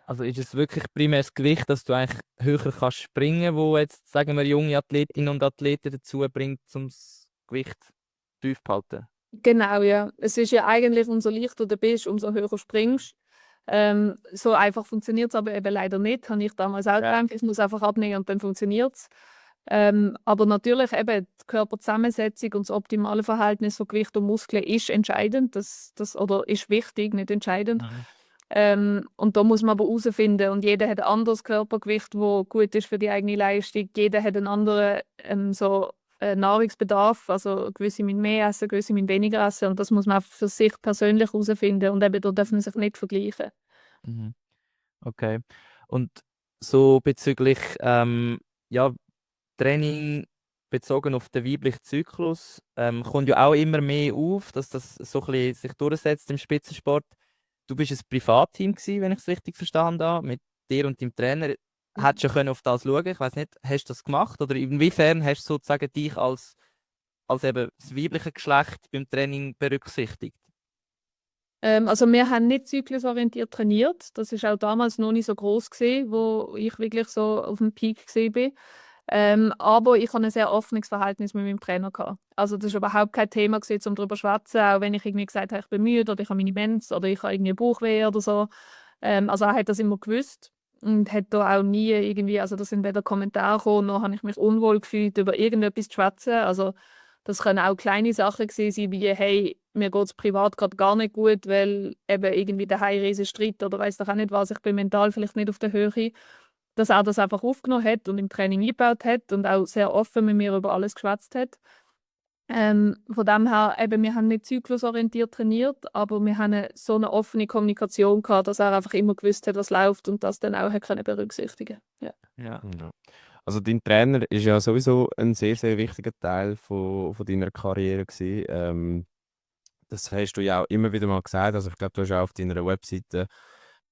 Also ist es wirklich primär das Gewicht, dass du eigentlich höher kannst springen, wo jetzt, sagen wir, junge Athletinnen und Athleten dazu bringt, um das Gewicht tief zu halten? Genau, ja. Es ist ja eigentlich, umso leichter du bist, umso höher springst. So einfach funktioniert es aber eben leider nicht. Habe ich damals auch gedacht, ich muss einfach abnehmen und dann funktioniert es. Aber natürlich eben die Körperzusammensetzung und das optimale Verhältnis von Gewicht und Muskeln ist entscheidend. Oder ist wichtig, nicht entscheidend. Und da muss man aber herausfinden. Und jeder hat ein anderes Körpergewicht, das gut ist für die eigene Leistung. Jeder hat einen anderen Nahrungsbedarf. Also gewisse müssen mehr essen, gewisse müssen weniger essen. Und das muss man für sich persönlich herausfinden. Und eben da darf man sich nicht vergleichen. Mhm. Okay. Und so bezüglich ja, Training bezogen auf den weiblichen Zyklus kommt ja auch immer mehr auf, dass das so ein bisschen sich durchsetzt im Spitzensport. Du bist ein Privatteam gewesen, wenn ich es richtig verstanden habe, mit dir und deinem Trainer. Hättest du ja können auf das schauen? Ich weiß nicht, hast du das gemacht? Oder inwiefern hast du sozusagen dich als eben das weibliche Geschlecht beim Training berücksichtigt? Also wir haben nicht zyklusorientiert trainiert. Das ist auch damals noch nicht so groß gesehen, wo ich wirklich so auf dem Peak war. Aber ich hatte ein sehr offenes Verhältnis mit meinem Trainer gehabt. Also das war überhaupt kein Thema gewesen, um darüber zu schwätzen, auch wenn ich irgendwie gesagt habe, ich bin müde oder ich habe meine Mens oder ich habe irgendwie Bauchweh oder so. Also er hat das immer gewusst und hat da auch nie irgendwie, also das sind weder Kommentare gekommen, noch habe ich mich unwohl gefühlt, über irgendetwas zu schwätzen. Also das können auch kleine Sachen gewesen sein, wie hey, mir geht es privat gerade gar nicht gut, weil eben irgendwie daheim riesen Streit oder weiß doch auch nicht was, ich bin mental vielleicht nicht auf der Höhe. Dass er das einfach aufgenommen hat und im Training eingebaut hat und auch sehr offen mit mir über alles geschwätzt hat. Von dem her, eben, wir haben nicht zyklusorientiert trainiert, aber wir haben so eine offene Kommunikation gehabt, dass er einfach immer gewusst hat, was läuft und das dann auch hat können berücksichtigen. Ja. Ja. Ja. Also dein Trainer ist ja sowieso ein sehr, sehr wichtiger Teil von deiner Karriere gewesen. Das hast du ja auch immer wieder mal gesagt. Also ich glaube, du hast auch auf deiner Webseite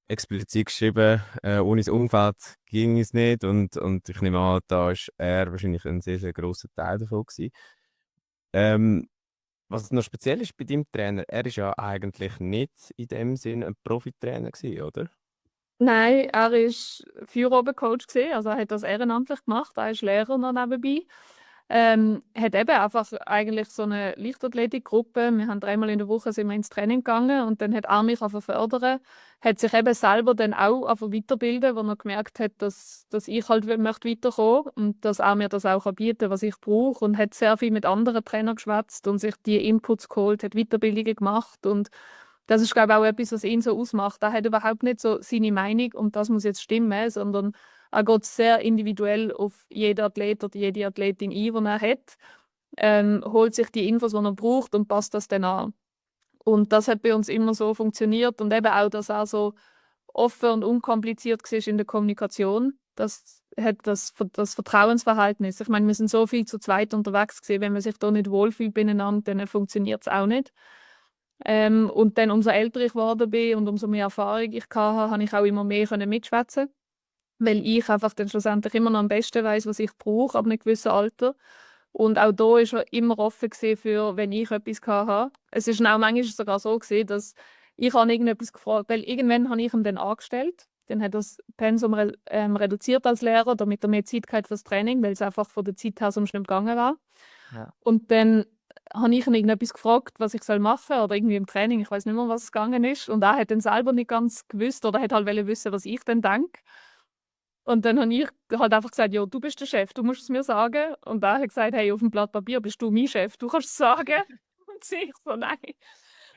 explizit geschrieben, ohne das Umfeld ging es nicht. Und ich nehme an, da ist er wahrscheinlich ein sehr, sehr grosser Teil davon gewesen. Was noch speziell ist bei deinem Trainer, er ist ja eigentlich nicht in dem Sinn ein Profitrainer gewesen, oder? Nein, er war Feuerobencoach, also er hat das ehrenamtlich gemacht, er ist Lehrer noch nebenbei. Hat eben einfach eigentlich so eine Leichtathletikgruppe. Wir haben 3-mal in der Woche sind wir ins Training gegangen und dann hat er mich fördern, hat sich eben selber dann auch weiterbilden, wo er gemerkt hat, dass ich halt möchte weiterkommen und dass er mir das auch bieten kann, was ich brauche und hat sehr viel mit anderen Trainern geschwätzt und sich die Inputs geholt, hat Weiterbildungen gemacht und Das ist, glaube ich, auch etwas, was ihn so ausmacht. Er hat überhaupt nicht so seine Meinung und das muss jetzt stimmen, sondern er geht sehr individuell auf jeden Athlet oder jede Athletin ein, die er hat, holt sich die Infos, die er braucht und passt das dann an. Und das hat bei uns immer so funktioniert und eben auch, dass er so offen und unkompliziert war in der Kommunikation. Das hat das Vertrauensverhältnis. Ich meine, wir sind so viel zu zweit unterwegs gewesen, wenn man sich da nicht wohlfühlt beieinander, dann funktioniert es auch nicht. Und dann, umso älter ich geworden bin und umso mehr Erfahrung ich hatte, habe ich auch immer mehr mitschwätzen, weil ich einfach dann schlussendlich immer noch am besten weiß, was ich brauche ab einem gewissen Alter. Und auch da war er immer offen für, wenn ich etwas hatte. Es ist auch manchmal sogar so gewesen, dass ich habe irgendetwas gefragt, weil irgendwann habe ich ihn dann angestellt. Dann hat er das Pensum reduziert als Lehrer, damit er mehr Zeit hatte für das Training, weil es einfach von der Zeit her sonst nicht gegangen war. Ja. Und dann habe ich ihn irgendetwas gefragt, was ich machen soll oder irgendwie im Training, ich weiß nicht mehr, was es gegangen ist. Und er hat dann selber nicht ganz gewusst oder hat halt wissen, was ich dann denke. Und dann habe ich halt einfach gesagt, ja, du bist der Chef, du musst es mir sagen. Und er hat gesagt, hey, auf dem Blatt Papier bist du mein Chef, du kannst es sagen. Und ich so, nein.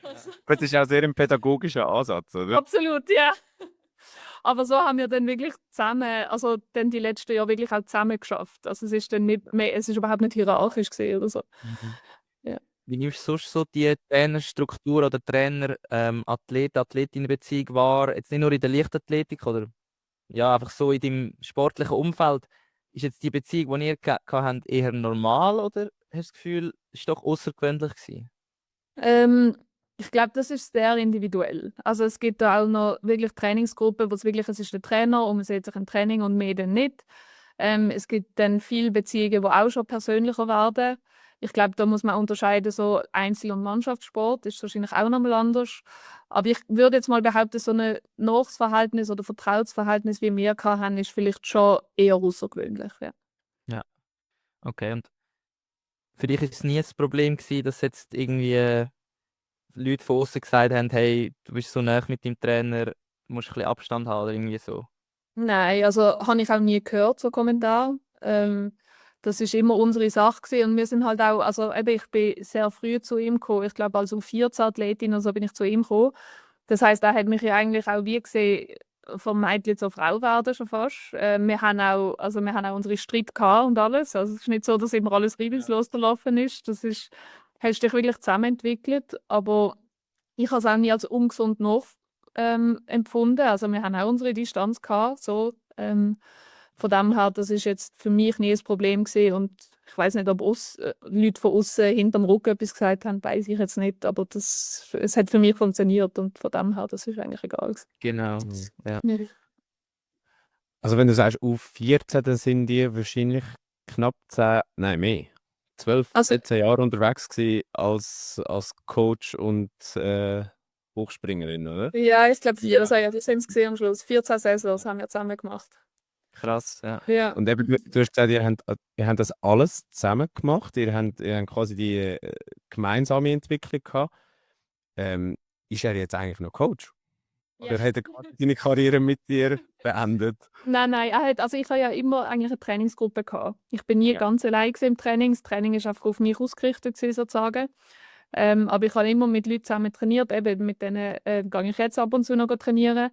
Also, Das ist auch sehr ein pädagogischer Ansatz, oder? absolut, ja. Aber so haben wir dann wirklich zusammen, also dann die letzten Jahre wirklich auch zusammen geschafft. Also es ist dann nicht mehr, es ist überhaupt nicht hierarchisch gesehen oder so. Mhm. Ja. Wie nimmst du sonst so die Trainerstruktur oder Trainer-Athlet-Athletinnen-Beziehung wahr? Jetzt nicht nur in der Leichtathletik oder ja, einfach so in deinem sportlichen Umfeld. Ist jetzt die Beziehung, die ihr habt, eher normal oder hast du das Gefühl, es war doch außergewöhnlich gewesen? Ich glaube, das ist sehr individuell. Also es gibt da auch noch wirklich Trainingsgruppen, wo es wirklich, es ist der Trainer und man sieht sich im Training und mehr dann nicht. Es gibt dann viele Beziehungen, die auch schon persönlicher werden. Ich glaube, da muss man unterscheiden, so Einzel- und Mannschaftssport ist wahrscheinlich auch noch mal anders. Aber ich würde jetzt mal behaupten, so ein Nachverhältnis oder Vertrauensverhältnis, wie wir hatten, ist vielleicht schon eher außergewöhnlich. Ja. Ja, okay. Und für dich ist es nie ein Problem gewesen, dass jetzt irgendwie Leute von außen gesagt haben, hey, du bist so nah mit deinem Trainer, du musst ein bisschen Abstand haben oder irgendwie so. Nein, also habe ich auch nie gehört, so Kommentar. Das ist immer unsere Sache gewesen. Und wir sind halt auch, also eben, ich bin sehr früh zu ihm gekommen. Ich glaube, als U14-Athletin oder so bin ich zu ihm gekommen. Das heißt, er hat mich ja eigentlich auch wie gesehen, vom Mädchen zur Frau werden schon fast. Wir haben auch unsere Streit gehabt und alles. Also es ist nicht so, dass immer alles reibungslos gelaufen ist. Das ist, hast dich wirklich zusammenentwickelt. Aber ich habe es auch nie als ungesund empfunden. Also wir haben auch unsere Distanz gehabt, so. Von dem her, das ist jetzt für mich nie ein Problem gewesen. Und ich weiß nicht, ob Leute von außen hinterm Rücken etwas gesagt haben, weiß ich jetzt nicht. Aber es hat für mich funktioniert und von dem her, das ist eigentlich egal gewesen. Genau. Mhm. Ja. Ja. Also wenn du sagst U14, dann sind die wahrscheinlich knapp 10, nein mehr, 12, Also 13 Jahre unterwegs gewesen als Coach und Hochspringerin, oder? ja, ich glaube, wir sind es gesehen am Schluss. 14 Saisons haben wir zusammen gemacht. Krass, ja. Ja. Und eben, du hast gesagt, ihr habt das alles zusammen gemacht, ihr habt quasi die gemeinsame Entwicklung gehabt. Ist er jetzt eigentlich noch Coach? Oder hat er quasi seine Karriere mit dir beendet? Nein, also ich habe ja immer eigentlich eine Trainingsgruppe gehabt. Ich bin nie ganz allein gewesen im Training. Das Training ist einfach auf mich ausgerichtet gewesen, sozusagen. Aber ich habe immer mit Leuten zusammen trainiert. Eben mit denen gehe ich jetzt ab und zu noch trainieren.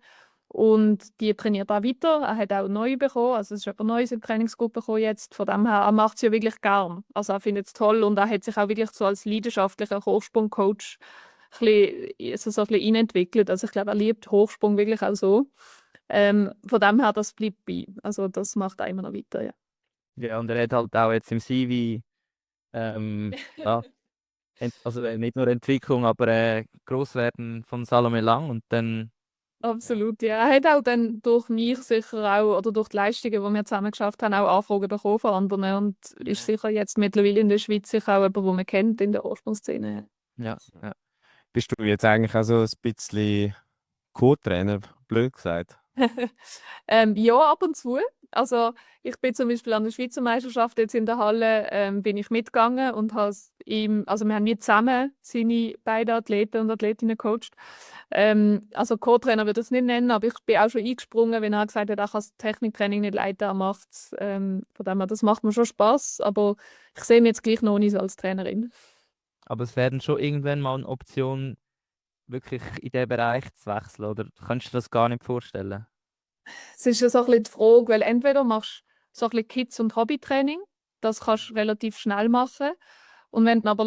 Und die trainiert auch weiter. Er hat auch neu bekommen. Also es ist jemand Neues in die Trainingsgruppe gekommen jetzt. Von dem her, er macht es ja wirklich gern. Also er findet es toll und er hat sich auch wirklich so als leidenschaftlicher Hochsprungcoach so ein bisschen entwickelt. Also ich glaube, er liebt Hochsprung wirklich auch so. Von dem her, das bleibt bei. Also das macht er immer noch weiter, ja. Ja, und er hat halt auch jetzt im CV, ja, also nicht nur Entwicklung, aber Grosswerden von Salome Lang und dann, Absolut, ja. Er hat auch dann durch mich sicher auch, oder durch die Leistungen, die wir zusammen geschafft haben, auch Anfragen bekommen von anderen und ist sicher jetzt mittlerweile in der Schweiz sicher auch jemand, den man kennt in der Hochsprungszene. ja, ja. Bist du jetzt eigentlich auch so ein bisschen Co-Trainer, blöd gesagt? Ja, ab und zu. Also ich bin zum Beispiel an der Schweizer Meisterschaft jetzt in der Halle bin ich mitgegangen und also wir haben nie zusammen seine beiden Athleten und Athletinnen gecoacht. Also Co-Trainer würde ich es nicht nennen, aber ich bin auch schon eingesprungen, wenn er gesagt hat, er kann das Techniktraining nicht leiten, er macht es. Von dem her, das macht mir schon Spaß, aber ich sehe mich jetzt gleich noch nicht so als Trainerin. Aber es werden schon irgendwann mal eine Option wirklich in diesen Bereich zu wechseln? Oder kannst du dir das gar nicht vorstellen? Es ist ja so ein bisschen die Frage, weil entweder machst du so ein bisschen Kids- und Hobbytraining, das kannst du relativ schnell machen. Und wenn du aber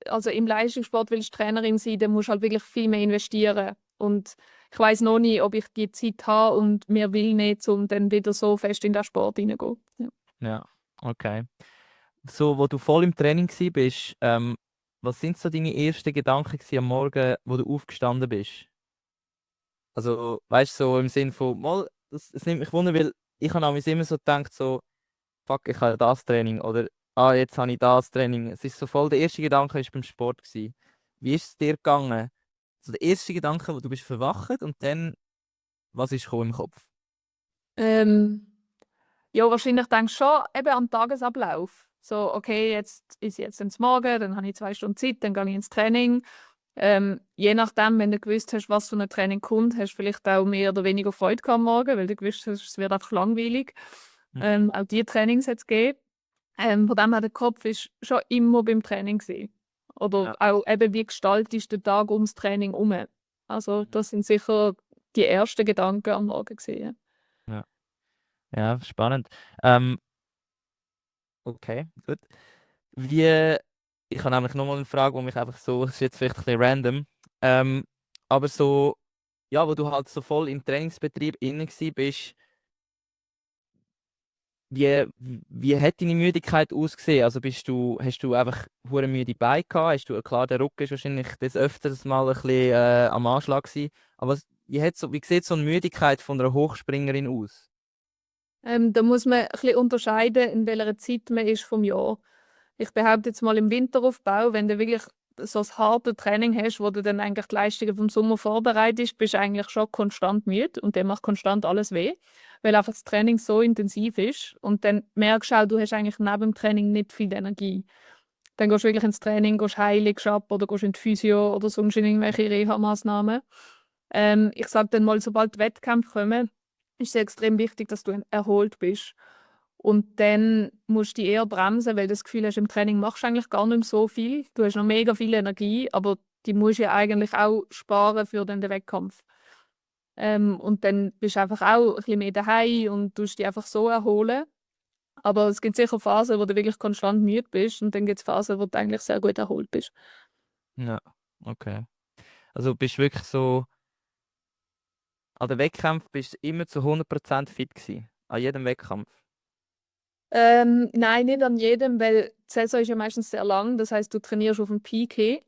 also im Leistungssport willst Trainerin sein, dann musst du halt wirklich viel mehr investieren. Und ich weiß noch nicht, ob ich die Zeit habe und mir will nicht, um dann wieder so fest in den Sport hineingehen. Ja. Ja, okay. So, wo du voll im Training warst, was sind so deine ersten Gedanken gewesen am Morgen, wo du aufgestanden bist? Also, weißt du, so im Sinn von, mal, das nimmt mich wunder, weil ich habe damals immer so gedacht, so, fuck, ich habe das Training oder jetzt habe ich das Training. Es ist so voll, der erste Gedanke war beim Sport gewesen. Wie ist es dir gegangen? So der erste Gedanke, wo du bist verwacht und dann, was ist gekommen im Kopf? Ähm, ja, wahrscheinlich denkst du schon eben an den Tagesablauf. So, okay, jetzt ist jetzt ins Morgen, dann habe ich 2 Stunden Zeit, dann gehe ich ins Training. Je nachdem, wenn du gewusst hast, was für ein Training kommt, hast du vielleicht auch mehr oder weniger Freude gehabt am Morgen, weil du gewusst hast, es wird einfach langweilig. Auch diese Trainings hat es gegeben. Von dem her, der Kopf ist schon immer beim Training gewesen. Oder Ja. auch eben, wie gestaltest du den Tag ums Training herum. Also das sind sicher die ersten Gedanken am Morgen gewesen. Ja, ja, spannend. Ähm, okay, gut. Wie, ich habe nämlich nochmal eine Frage, die mich einfach so, das ist jetzt vielleicht ein bisschen random, aber so, ja, wo du halt so voll im Trainingsbetrieb inne gsi bist, wie hat deine Müdigkeit ausgesehen? Also hast du einfach hure müde Beine gehabt? Klar, der Rücken ist wahrscheinlich des Öfteren mal ein bisschen am Anschlag gewesen, aber wie sieht so eine Müdigkeit von einer Hochspringerin aus? Da muss man ein bisschen unterscheiden, in welcher Zeit man ist vom Jahr. Ich behaupte jetzt mal im Winteraufbau, wenn du wirklich so ein hartes Training hast, wo du dann eigentlich die Leistungen vom Sommer vorbereitest, bist du eigentlich schon konstant müde und dann macht konstant alles weh, weil einfach das Training so intensiv ist und dann merkst du auch, du hast eigentlich neben dem Training nicht viel Energie. Dann gehst du wirklich ins Training, gehst heilig ab oder gehst in die Physio oder sonst in irgendwelche Reha-Massnahmen. Ich sage dann mal, sobald die Wettkämpfe kommen, ist es extrem wichtig, dass du erholt bist. Und dann musst du dich eher bremsen, weil du das Gefühl hast, im Training machst du eigentlich gar nicht mehr so viel. Du hast noch mega viel Energie, aber die musst du ja eigentlich auch sparen für den Wettkampf. Und dann bist du einfach auch ein bisschen mehr daheim und tust dich einfach so erholen. Aber es gibt sicher Phasen, wo du wirklich konstant müde bist und dann gibt es Phasen, wo du eigentlich sehr gut erholt bist. Ja, okay. Also bist du wirklich so, an den Wettkämpfen bist du immer zu 100% fit gewesen? An jedem Wettkampf? Nein, nicht an jedem, weil die Saison ist ja meistens sehr lang. Das heißt, du trainierst auf dem Peak hin.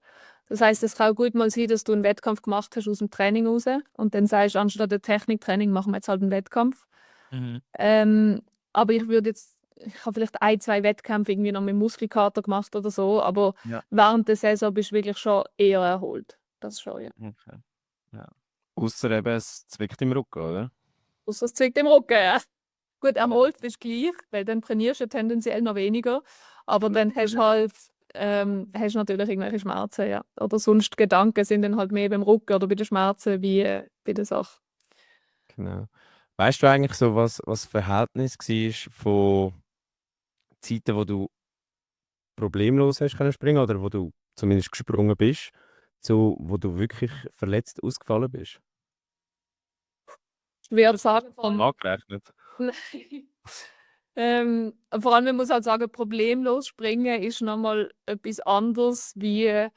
Das heißt, es kann auch gut mal sein, dass du einen Wettkampf gemacht hast aus dem Training raus und dann sagst du, anstatt der Techniktraining machen wir jetzt halt einen Wettkampf. Mhm. Aber ich habe vielleicht 1, 2 Wettkämpfe irgendwie noch mit Muskelkater gemacht oder so, aber Ja. während der Saison bist du wirklich schon eher erholt. Das schon, ja. Okay. Ja. Ausser eben, es zwickt im Rücken, oder? Außer es zwickt im Rücken, ja. Gut, erholt bist du gleich, weil dann trainierst du ja tendenziell noch weniger. Aber dann hast du halt hast du natürlich irgendwelche Schmerzen, ja. Oder sonst Gedanken sind dann halt mehr beim Rücken oder bei den Schmerzen wie bei der Sache. Genau. Weißt du eigentlich so, was das Verhältnis war von Zeiten, wo du problemlos hast können springen oder wo du zumindest gesprungen bist, zu wo du wirklich verletzt ausgefallen bist? Schwer zu sagen. Angerechnet. Vor allem, man muss halt sagen, problemlos springen ist nochmal etwas anderes, wie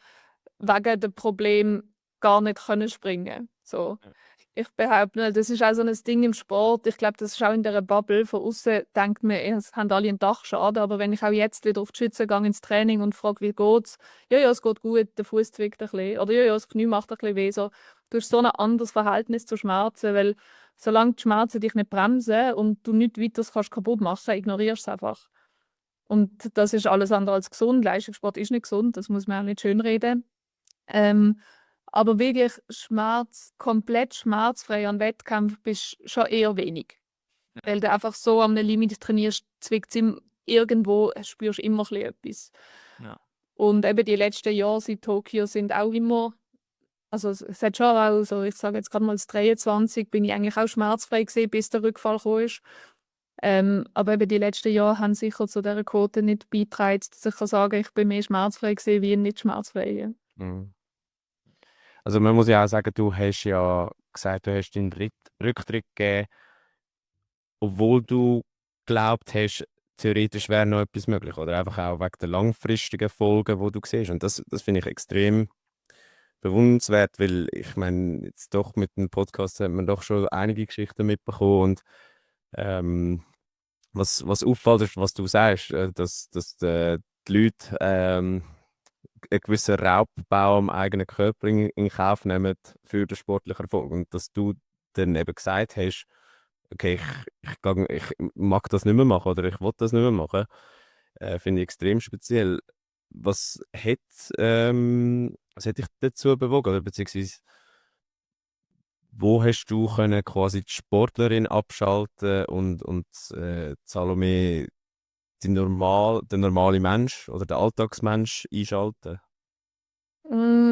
wegen dem Problem gar nicht können springen. So. Ja. Ich behaupte, das ist auch so ein Ding im Sport. Ich glaube, das ist auch in dieser Bubble. Von außen denkt man, es haben alle einen Dachschaden. Aber wenn ich auch jetzt wieder auf die Schütze gehe ins Training und frage, wie geht's? Ja, ja, es geht gut, der Fuß zwickt ein bisschen. Oder ja, ja, das Knie macht ein bisschen weh. So, du hast so ein anderes Verhältnis zu Schmerzen, weil solange die Schmerzen dich nicht bremsen und du nichts weiteres kannst kaputt machen, ignorierst du es einfach. Und das ist alles andere als gesund. Leistungssport ist nicht gesund, das muss man auch nicht schönreden. Aber wirklich komplett schmerzfrei an Wettkampf bist du schon eher wenig. Weil du einfach so am Limit trainierst, zwickt es irgendwo, spürst du immer etwas. Ja. Und eben die letzten Jahre seit Tokio sind auch immer, also es hat schon auch, so, ich sage jetzt gerade mal als 23, bin ich eigentlich auch schmerzfrei gewesen, bis der Rückfall gekommen ist. Aber eben die letzten Jahre haben sicher zu dieser Quote nicht beigetragen, dass ich kann sagen, ich bin mehr schmerzfrei gewesen wie nicht schmerzfrei. Ja. Mhm. Also man muss ja auch sagen, du hast ja gesagt, du hast deinen Rücktritt gegeben, obwohl du glaubt hast, theoretisch wäre noch etwas möglich. Oder einfach auch wegen der langfristigen Folgen, die du siehst. Und das finde ich extrem bewundernswert, weil ich meine, jetzt doch mit dem Podcast hat man doch schon einige Geschichten mitbekommen. Und ähm, was auffällt, ist, was du sagst, dass die Leute einen gewissen Raubbau am eigenen Körper in Kauf nehmen für den sportlichen Erfolg. Und dass du dann eben gesagt hast, okay, ich mag das nicht mehr machen oder ich will das nicht mehr machen, finde ich extrem speziell. Was hat, was hat dich dazu bewogen? Oder beziehungsweise, wo hast du können quasi die Sportlerin abschalten und Salome den normalen Mensch oder den Alltagsmensch einschalten?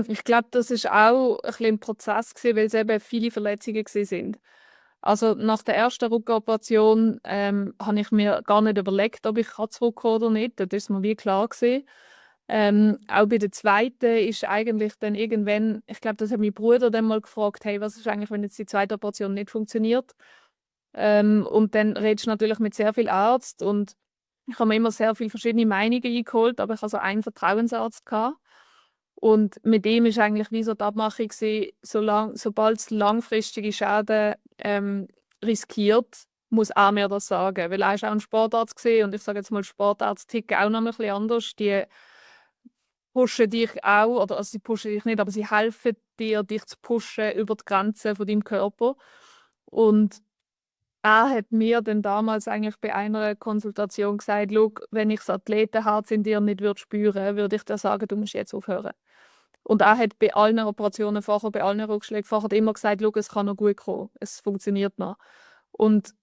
Ich glaube, das ist auch ein bisschen ein Prozess gewesen, weil es eben viele Verletzungen gewesen sind. Also nach der ersten Rückenoperation habe ich mir gar nicht überlegt, ob ich zurückkommen oder nicht. Das ist mir wie klar gewesen. Auch bei der zweiten ist eigentlich dann irgendwann, ich glaube, das hat mein Bruder dann mal gefragt, hey, was ist eigentlich, wenn jetzt die zweite Operation nicht funktioniert? Und dann redest du natürlich mit sehr vielen Ärzten und ich habe mir immer sehr viele verschiedene Meinungen eingeholt, aber ich hatte so einen Vertrauensarzt gehabt. Und mit dem ist eigentlich wie so die Abmachung gewesen, sobald es langfristige Schäden riskiert, muss er mir das sagen. Weil er ist auch ein Sportarzt gesehen und ich sage jetzt mal, Sportärzte ticken auch noch ein bisschen anders. Die pushen dich auch, oder also sie pushen dich nicht, aber sie helfen dir, dich zu pushen über die Grenzen von deinem Körper. Und er hat mir dann damals eigentlich bei einer Konsultation gesagt, «Schau, wenn ich das Athletenherz in dir nicht spüren würde, würde ich dir sagen, du musst jetzt aufhören.» Und er hat bei allen Operationen vorher, bei allen Rückschlägen vorher immer gesagt, «Schau, es kann noch gut kommen, es funktioniert noch.» Und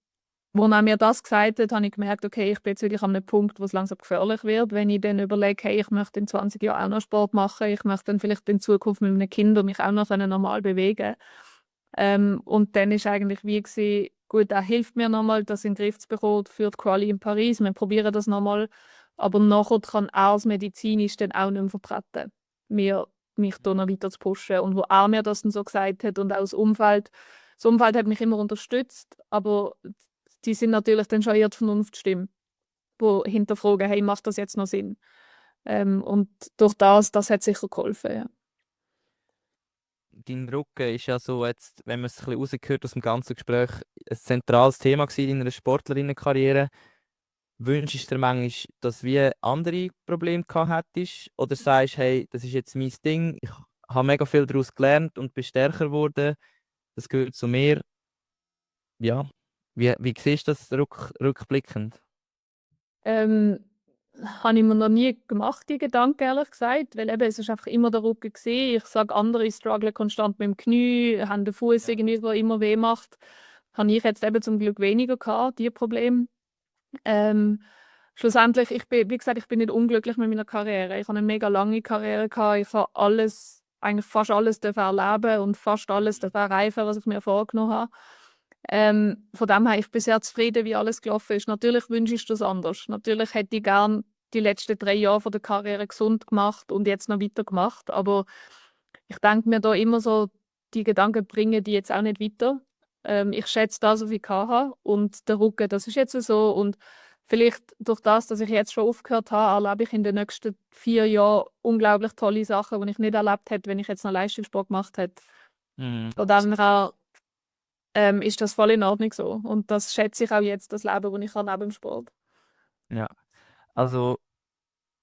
als er mir das gesagt hat, habe ich gemerkt, okay, ich bin jetzt wirklich an einem Punkt, wo es langsam gefährlich wird. Wenn ich dann überlege, hey, ich möchte in 20 Jahren auch noch Sport machen, ich möchte dann vielleicht in Zukunft mit meinen Kindern mich auch noch normal bewegen. Und dann ist eigentlich wie gewesen, gut, er hilft mir nochmal, das in den Griff zu bekommen für die Quali in Paris. Wir probieren das nochmal. Aber nachher kann er als medizinisch dann auch nicht mehr vertreten, mich da noch weiter zu pushen. Und wo er mir das dann so gesagt hat und auch das Umfeld hat mich immer unterstützt, aber die sind natürlich dann schon eher die Vernunftstimme, die hinterfragen, hey, macht das jetzt noch Sinn? Und durch das hat sicher geholfen, ja. Dein Rücken ist ja so jetzt, wenn man es ein bisschen rausgehört aus dem ganzen Gespräch, ein zentrales Thema gewesen in deiner Sportlerinnenkarriere. Wünschst du dir manchmal, dass du wie andere Probleme gehabt hättest? Oder sagst, hey, das ist jetzt mein Ding, ich habe mega viel daraus gelernt und bin stärker geworden, das gehört zu mir. Ja, wie siehst du das rückblickend? Ähm, Habe ich mir noch nie gemacht, die Gedanken, ehrlich gesagt, weil eben, es ist einfach immer der Rücken gewesen. Ich sage, andere strugglen konstant mit dem Knie, haben den Fuß irgendwie, der immer weh macht. Habe ich jetzt eben zum Glück weniger gehabt, diese Probleme. Schlussendlich, wie gesagt, ich bin nicht unglücklich mit meiner Karriere. Ich habe eine mega lange Karriere gehabt. Ich habe alles, eigentlich fast alles erleben und fast alles erreichen, was ich mir vorgenommen habe. Von dem her, ich bin sehr zufrieden, wie alles gelaufen ist. Natürlich wünsche ich das anders. Natürlich hätte ich gerne die letzten 3 Jahre von der Karriere gesund gemacht und jetzt noch weitergemacht. Aber ich denke mir da immer so, die Gedanken bringen die jetzt auch nicht weiter. Ich schätze das, was ich hatte. Und der Rücken, das ist jetzt so. Und vielleicht durch das, dass ich jetzt schon aufgehört habe, erlebe ich in den nächsten 4 Jahren unglaublich tolle Sachen, die ich nicht erlebt hätte, wenn ich jetzt noch Leistungssport gemacht hätte. Von dem her ist das voll in Ordnung so. Und das schätze ich auch jetzt, das Leben, das ich habe neben dem Sport. Ja, also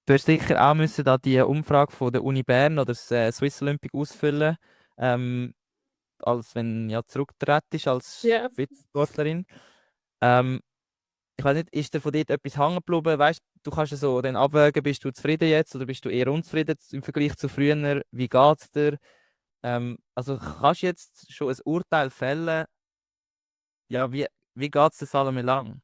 du hast sicher auch müssen da die Umfrage von der Uni Bern oder das Swiss Olympic ausfüllen, als wenn ja zurücktrittst als Ja. Spitzensportlerin. Ähm, ich weiß nicht, ist dir von dort etwas hängen geblieben? Weißt du, kannst ja so dann abwägen, bist du zufrieden jetzt oder bist du eher unzufrieden im Vergleich zu früher? Wie geht es dir? Also kannst du jetzt schon ein Urteil fällen? Ja, wie geht es dir, Salome Lang?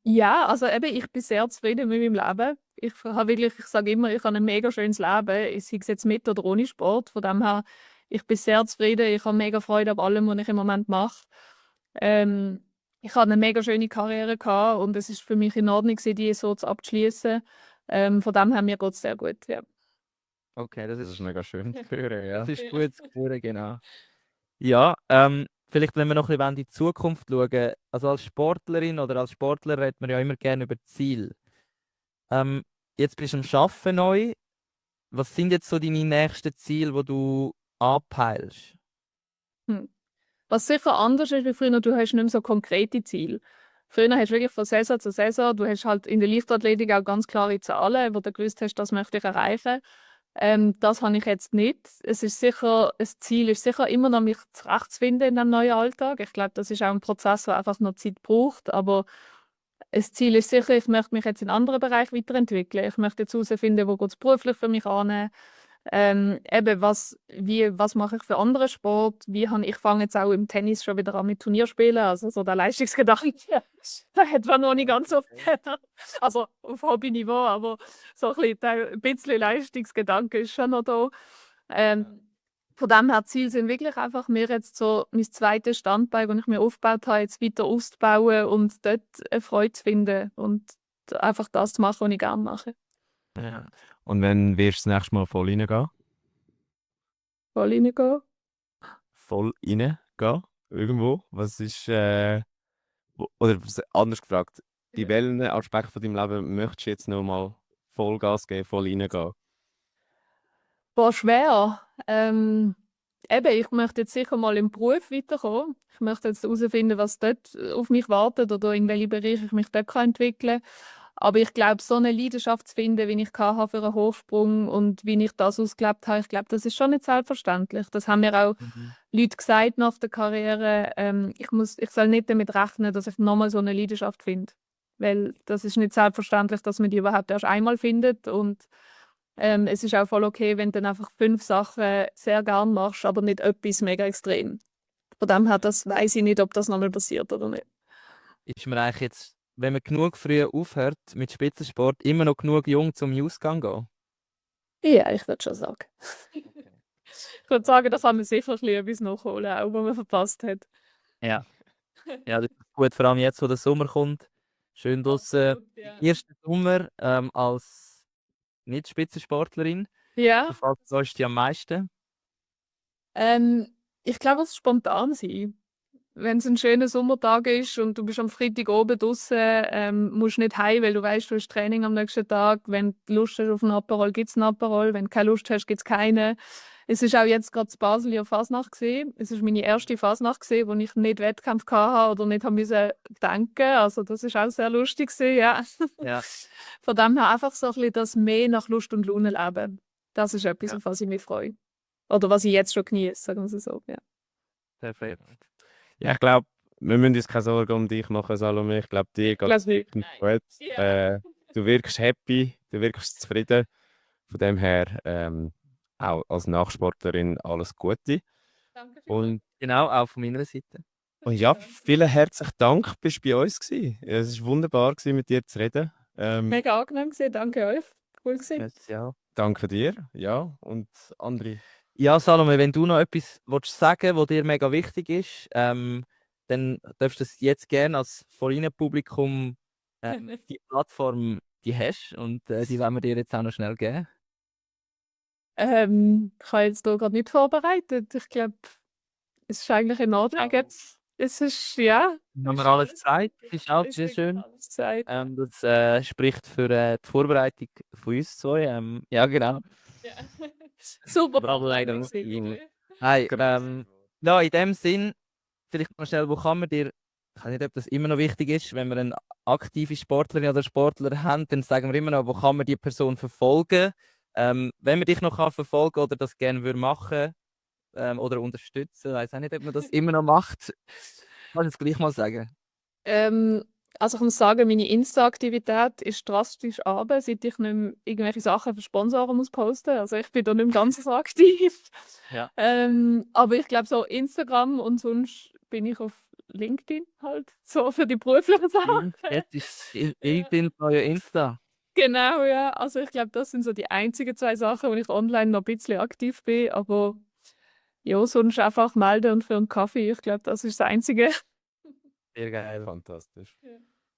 Ja, also eben, ich bin sehr zufrieden mit meinem Leben. Ich sage immer, ich habe ein mega schönes Leben. Ich sei es jetzt mit oder ohne Sport. Von dem her, ich bin sehr zufrieden. Ich habe mega Freude an allem, was ich im Moment mache. Ähm, Ich hatte eine mega schöne Karriere gehabt und es ist für mich in Ordnung, die so abzuschließen. Von dem her, mir geht es sehr gut. Ja. Okay, das Das ist ist, mega schön zu hören, ja. das ist gut zu hören, genau. Ja, vielleicht, wenn wir noch ein bisschen in die Zukunft schauen, also als Sportlerin oder als Sportler redet man ja immer gerne über Ziel. Ähm, Jetzt bist du am Arbeiten neu. Was sind jetzt so deine nächsten Ziele, die du anpeilst? Hm. Was sicher anders ist wie früher, du hast nicht mehr so konkrete Ziele. Früher hast du wirklich von Saison zu Saison, du hast halt in der Leichtathletik auch ganz klare Zahlen, wo du gewusst hast, das möchte ich erreichen. Das habe ich jetzt nicht. Es ist sicher, das Ziel ist sicher immer noch, mich zurechtzufinden in einem neuen Alltag. Ich glaube, das ist auch ein Prozess, der einfach noch Zeit braucht. Aber das Ziel ist sicher, ich möchte mich jetzt in anderen Bereichen weiterentwickeln. Ich möchte jetzt herausfinden, wo geht es beruflich für mich an. Eben, was mache ich für anderen Sport? Ich fange jetzt auch im Tennis schon wieder an mit Turnierspielen. Also so der Leistungsgedanke, der hat man noch nicht ganz so also auf Hobbyniveau, aber so ein bisschen Leistungsgedanke ist schon noch da. Von dem her, Ziel sind wirklich einfach, mir jetzt so mein zweites Standbein, das ich mir aufgebaut habe, jetzt weiter auszubauen und dort eine Freude zu finden und einfach das zu machen, was ich gerne mache. Ja. Und wenn wirst du das nächste Mal voll reingehen? Voll reingehen. Voll reingehen? Irgendwo? Was ist, oder anders gefragt, in welchen Aspekten von deinem Leben möchtest du jetzt noch mal Vollgas geben, voll reingehen? Boah, schwer. Eben, ich möchte jetzt sicher mal im Beruf weiterkommen. Ich möchte jetzt herausfinden, was dort auf mich wartet oder in welche Bereiche ich mich dort entwickeln kann. Aber ich glaube, so eine Leidenschaft zu finden, wie ich hatte für einen Hochsprung und wie ich das ausgelebt habe, ich glaube, das ist schon nicht selbstverständlich. Das haben mir auch Leute gesagt nach der Karriere. Ich soll nicht damit rechnen, dass ich nochmal so eine Leidenschaft finde. Weil das ist nicht selbstverständlich, dass man die überhaupt erst einmal findet. Und es ist auch voll okay, wenn du dann einfach 5 Sachen sehr gern machst, aber nicht etwas mega extrem. Von dem her, das weiß ich nicht, ob das nochmal passiert oder nicht. Ist man eigentlich jetzt, wenn man genug früh aufhört mit Spitzensport, immer noch genug jung zum Ausgang gehen? Ja, ich würde schon sagen. Ich würde sagen, das haben wir sicher ein bisschen etwas nachholen, auch was man verpasst hat. Ja. Ja, das ist gut, vor allem jetzt, wo der Sommer kommt. Schön draußen. Absolut, ja. Erster Sommer als Nicht-Spitzensportlerin. Ja, Verfolgt du dich am meisten? ich glaube, es ist spontan sein. Wenn es ein schöner Sommertag ist und du bist am Freitag oben draußen, musst nicht heim, weil du weißt, du hast Training am nächsten Tag. Wenn du Lust hast auf einen Aperol, gibt es einen Aperol. Wenn du keine Lust hast, gibt es keinen. Es ist auch jetzt gerade in Basel ja Fasnacht gesehen. Es ist meine erste Fasnacht gesehen, wo ich nicht Wettkampf hatte oder nicht haben müssen denken. Also das ist auch sehr lustig gewesen, ja. Ja. Von dem her einfach so ein bisschen das mehr nach Lust und Laune leben. Das ist etwas, Ja. auf was ich mich freue. Oder was ich jetzt schon genieße, sagen wir es so. Ja. Perfekt. Ja, ich glaube, wir müssen uns keine Sorgen um dich machen, Salome. Ich glaube, dir geht es nicht. gut. Ja. Du wirkst happy, du wirkst zufrieden. Von dem her, auch als Nachsportlerin alles Gute. Danke Und, Genau, auch von meiner Seite. und ja, vielen herzlichen Dank, bist du bei uns gewesen. Es war wunderbar, gewesen, mit dir zu reden. Mega angenehm gewesen, danke euch. Cool gewesen. Ja. Danke dir, ja. Und andere. Ja, Salome, wenn du noch etwas willst sagen, was dir mega wichtig ist, dann darfst du das jetzt gerne als Publikum die Plattform, die hast und die wollen wir dir jetzt auch noch schnell geben. Ich habe jetzt hier gerade nicht vorbereitet. Ich glaube, es ist eigentlich in Ordnung jetzt. Es ist, ja. Haben wir alles gesagt? Ist auch sehr schön. Alles gesagt. Das spricht für die Vorbereitung von uns zwei. Ja, genau. Ja. Super. Bravo, leider. gewesen. Hey, ja, in dem Sinn, vielleicht noch schnell, wo kann man dir, ich weiß nicht, ob das immer noch wichtig ist, wenn wir eine aktive Sportlerin oder Sportler haben, dann sagen wir immer noch, wo kann man die Person verfolgen. Wenn man dich noch kann verfolgen oder das gerne würde machen oder unterstützen, weiß auch nicht, ob man das immer noch macht. Kannst du es gleich mal sagen? Also ich muss sagen, meine Insta-Aktivität ist drastisch runter, seit ich nicht mehr irgendwelche Sachen für Sponsoren muss posten. Also ich bin da nicht mehr ganz so aktiv. Ja. Aber ich glaube so Instagram und sonst bin ich auf LinkedIn halt, so für die beruflichen Sachen. Jetzt ist LinkedIn euer Insta. Genau, ja. Also ich glaube, das sind so die einzigen 2 Sachen, wo ich online noch ein bisschen aktiv bin. Aber ja, sonst einfach melden und für einen Kaffee. Ich glaube, das ist das Einzige. Sehr geil. Fantastisch.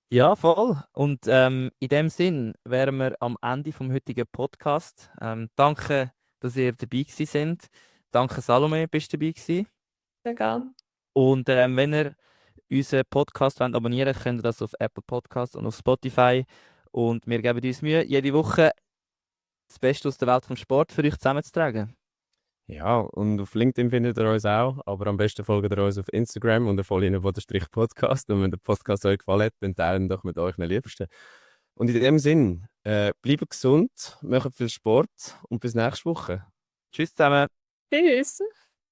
Ja, voll. Und in dem Sinn wären wir am Ende vom heutigen Podcast. Danke dass ihr dabei gewesen seid. Danke Salome, bist du dabei gewesen. Sehr gerne. Und wenn ihr unseren Podcast wollt abonnieren wollt, könnt ihr das auf Apple Podcasts und auf Spotify. Und wir geben uns Mühe, jede Woche das Beste aus der Welt vom Sport für euch zusammenzutragen. Ja, und auf LinkedIn findet ihr uns auch, aber am besten folgt ihr uns auf Instagram unter vollinne_podcast. Und wenn der Podcast euch gefallen hat, dann teilen ihn doch mit euren Liebsten. Und in dem Sinn, bleibt gesund, macht viel Sport und bis nächste Woche. Tschüss zusammen. Tschüss.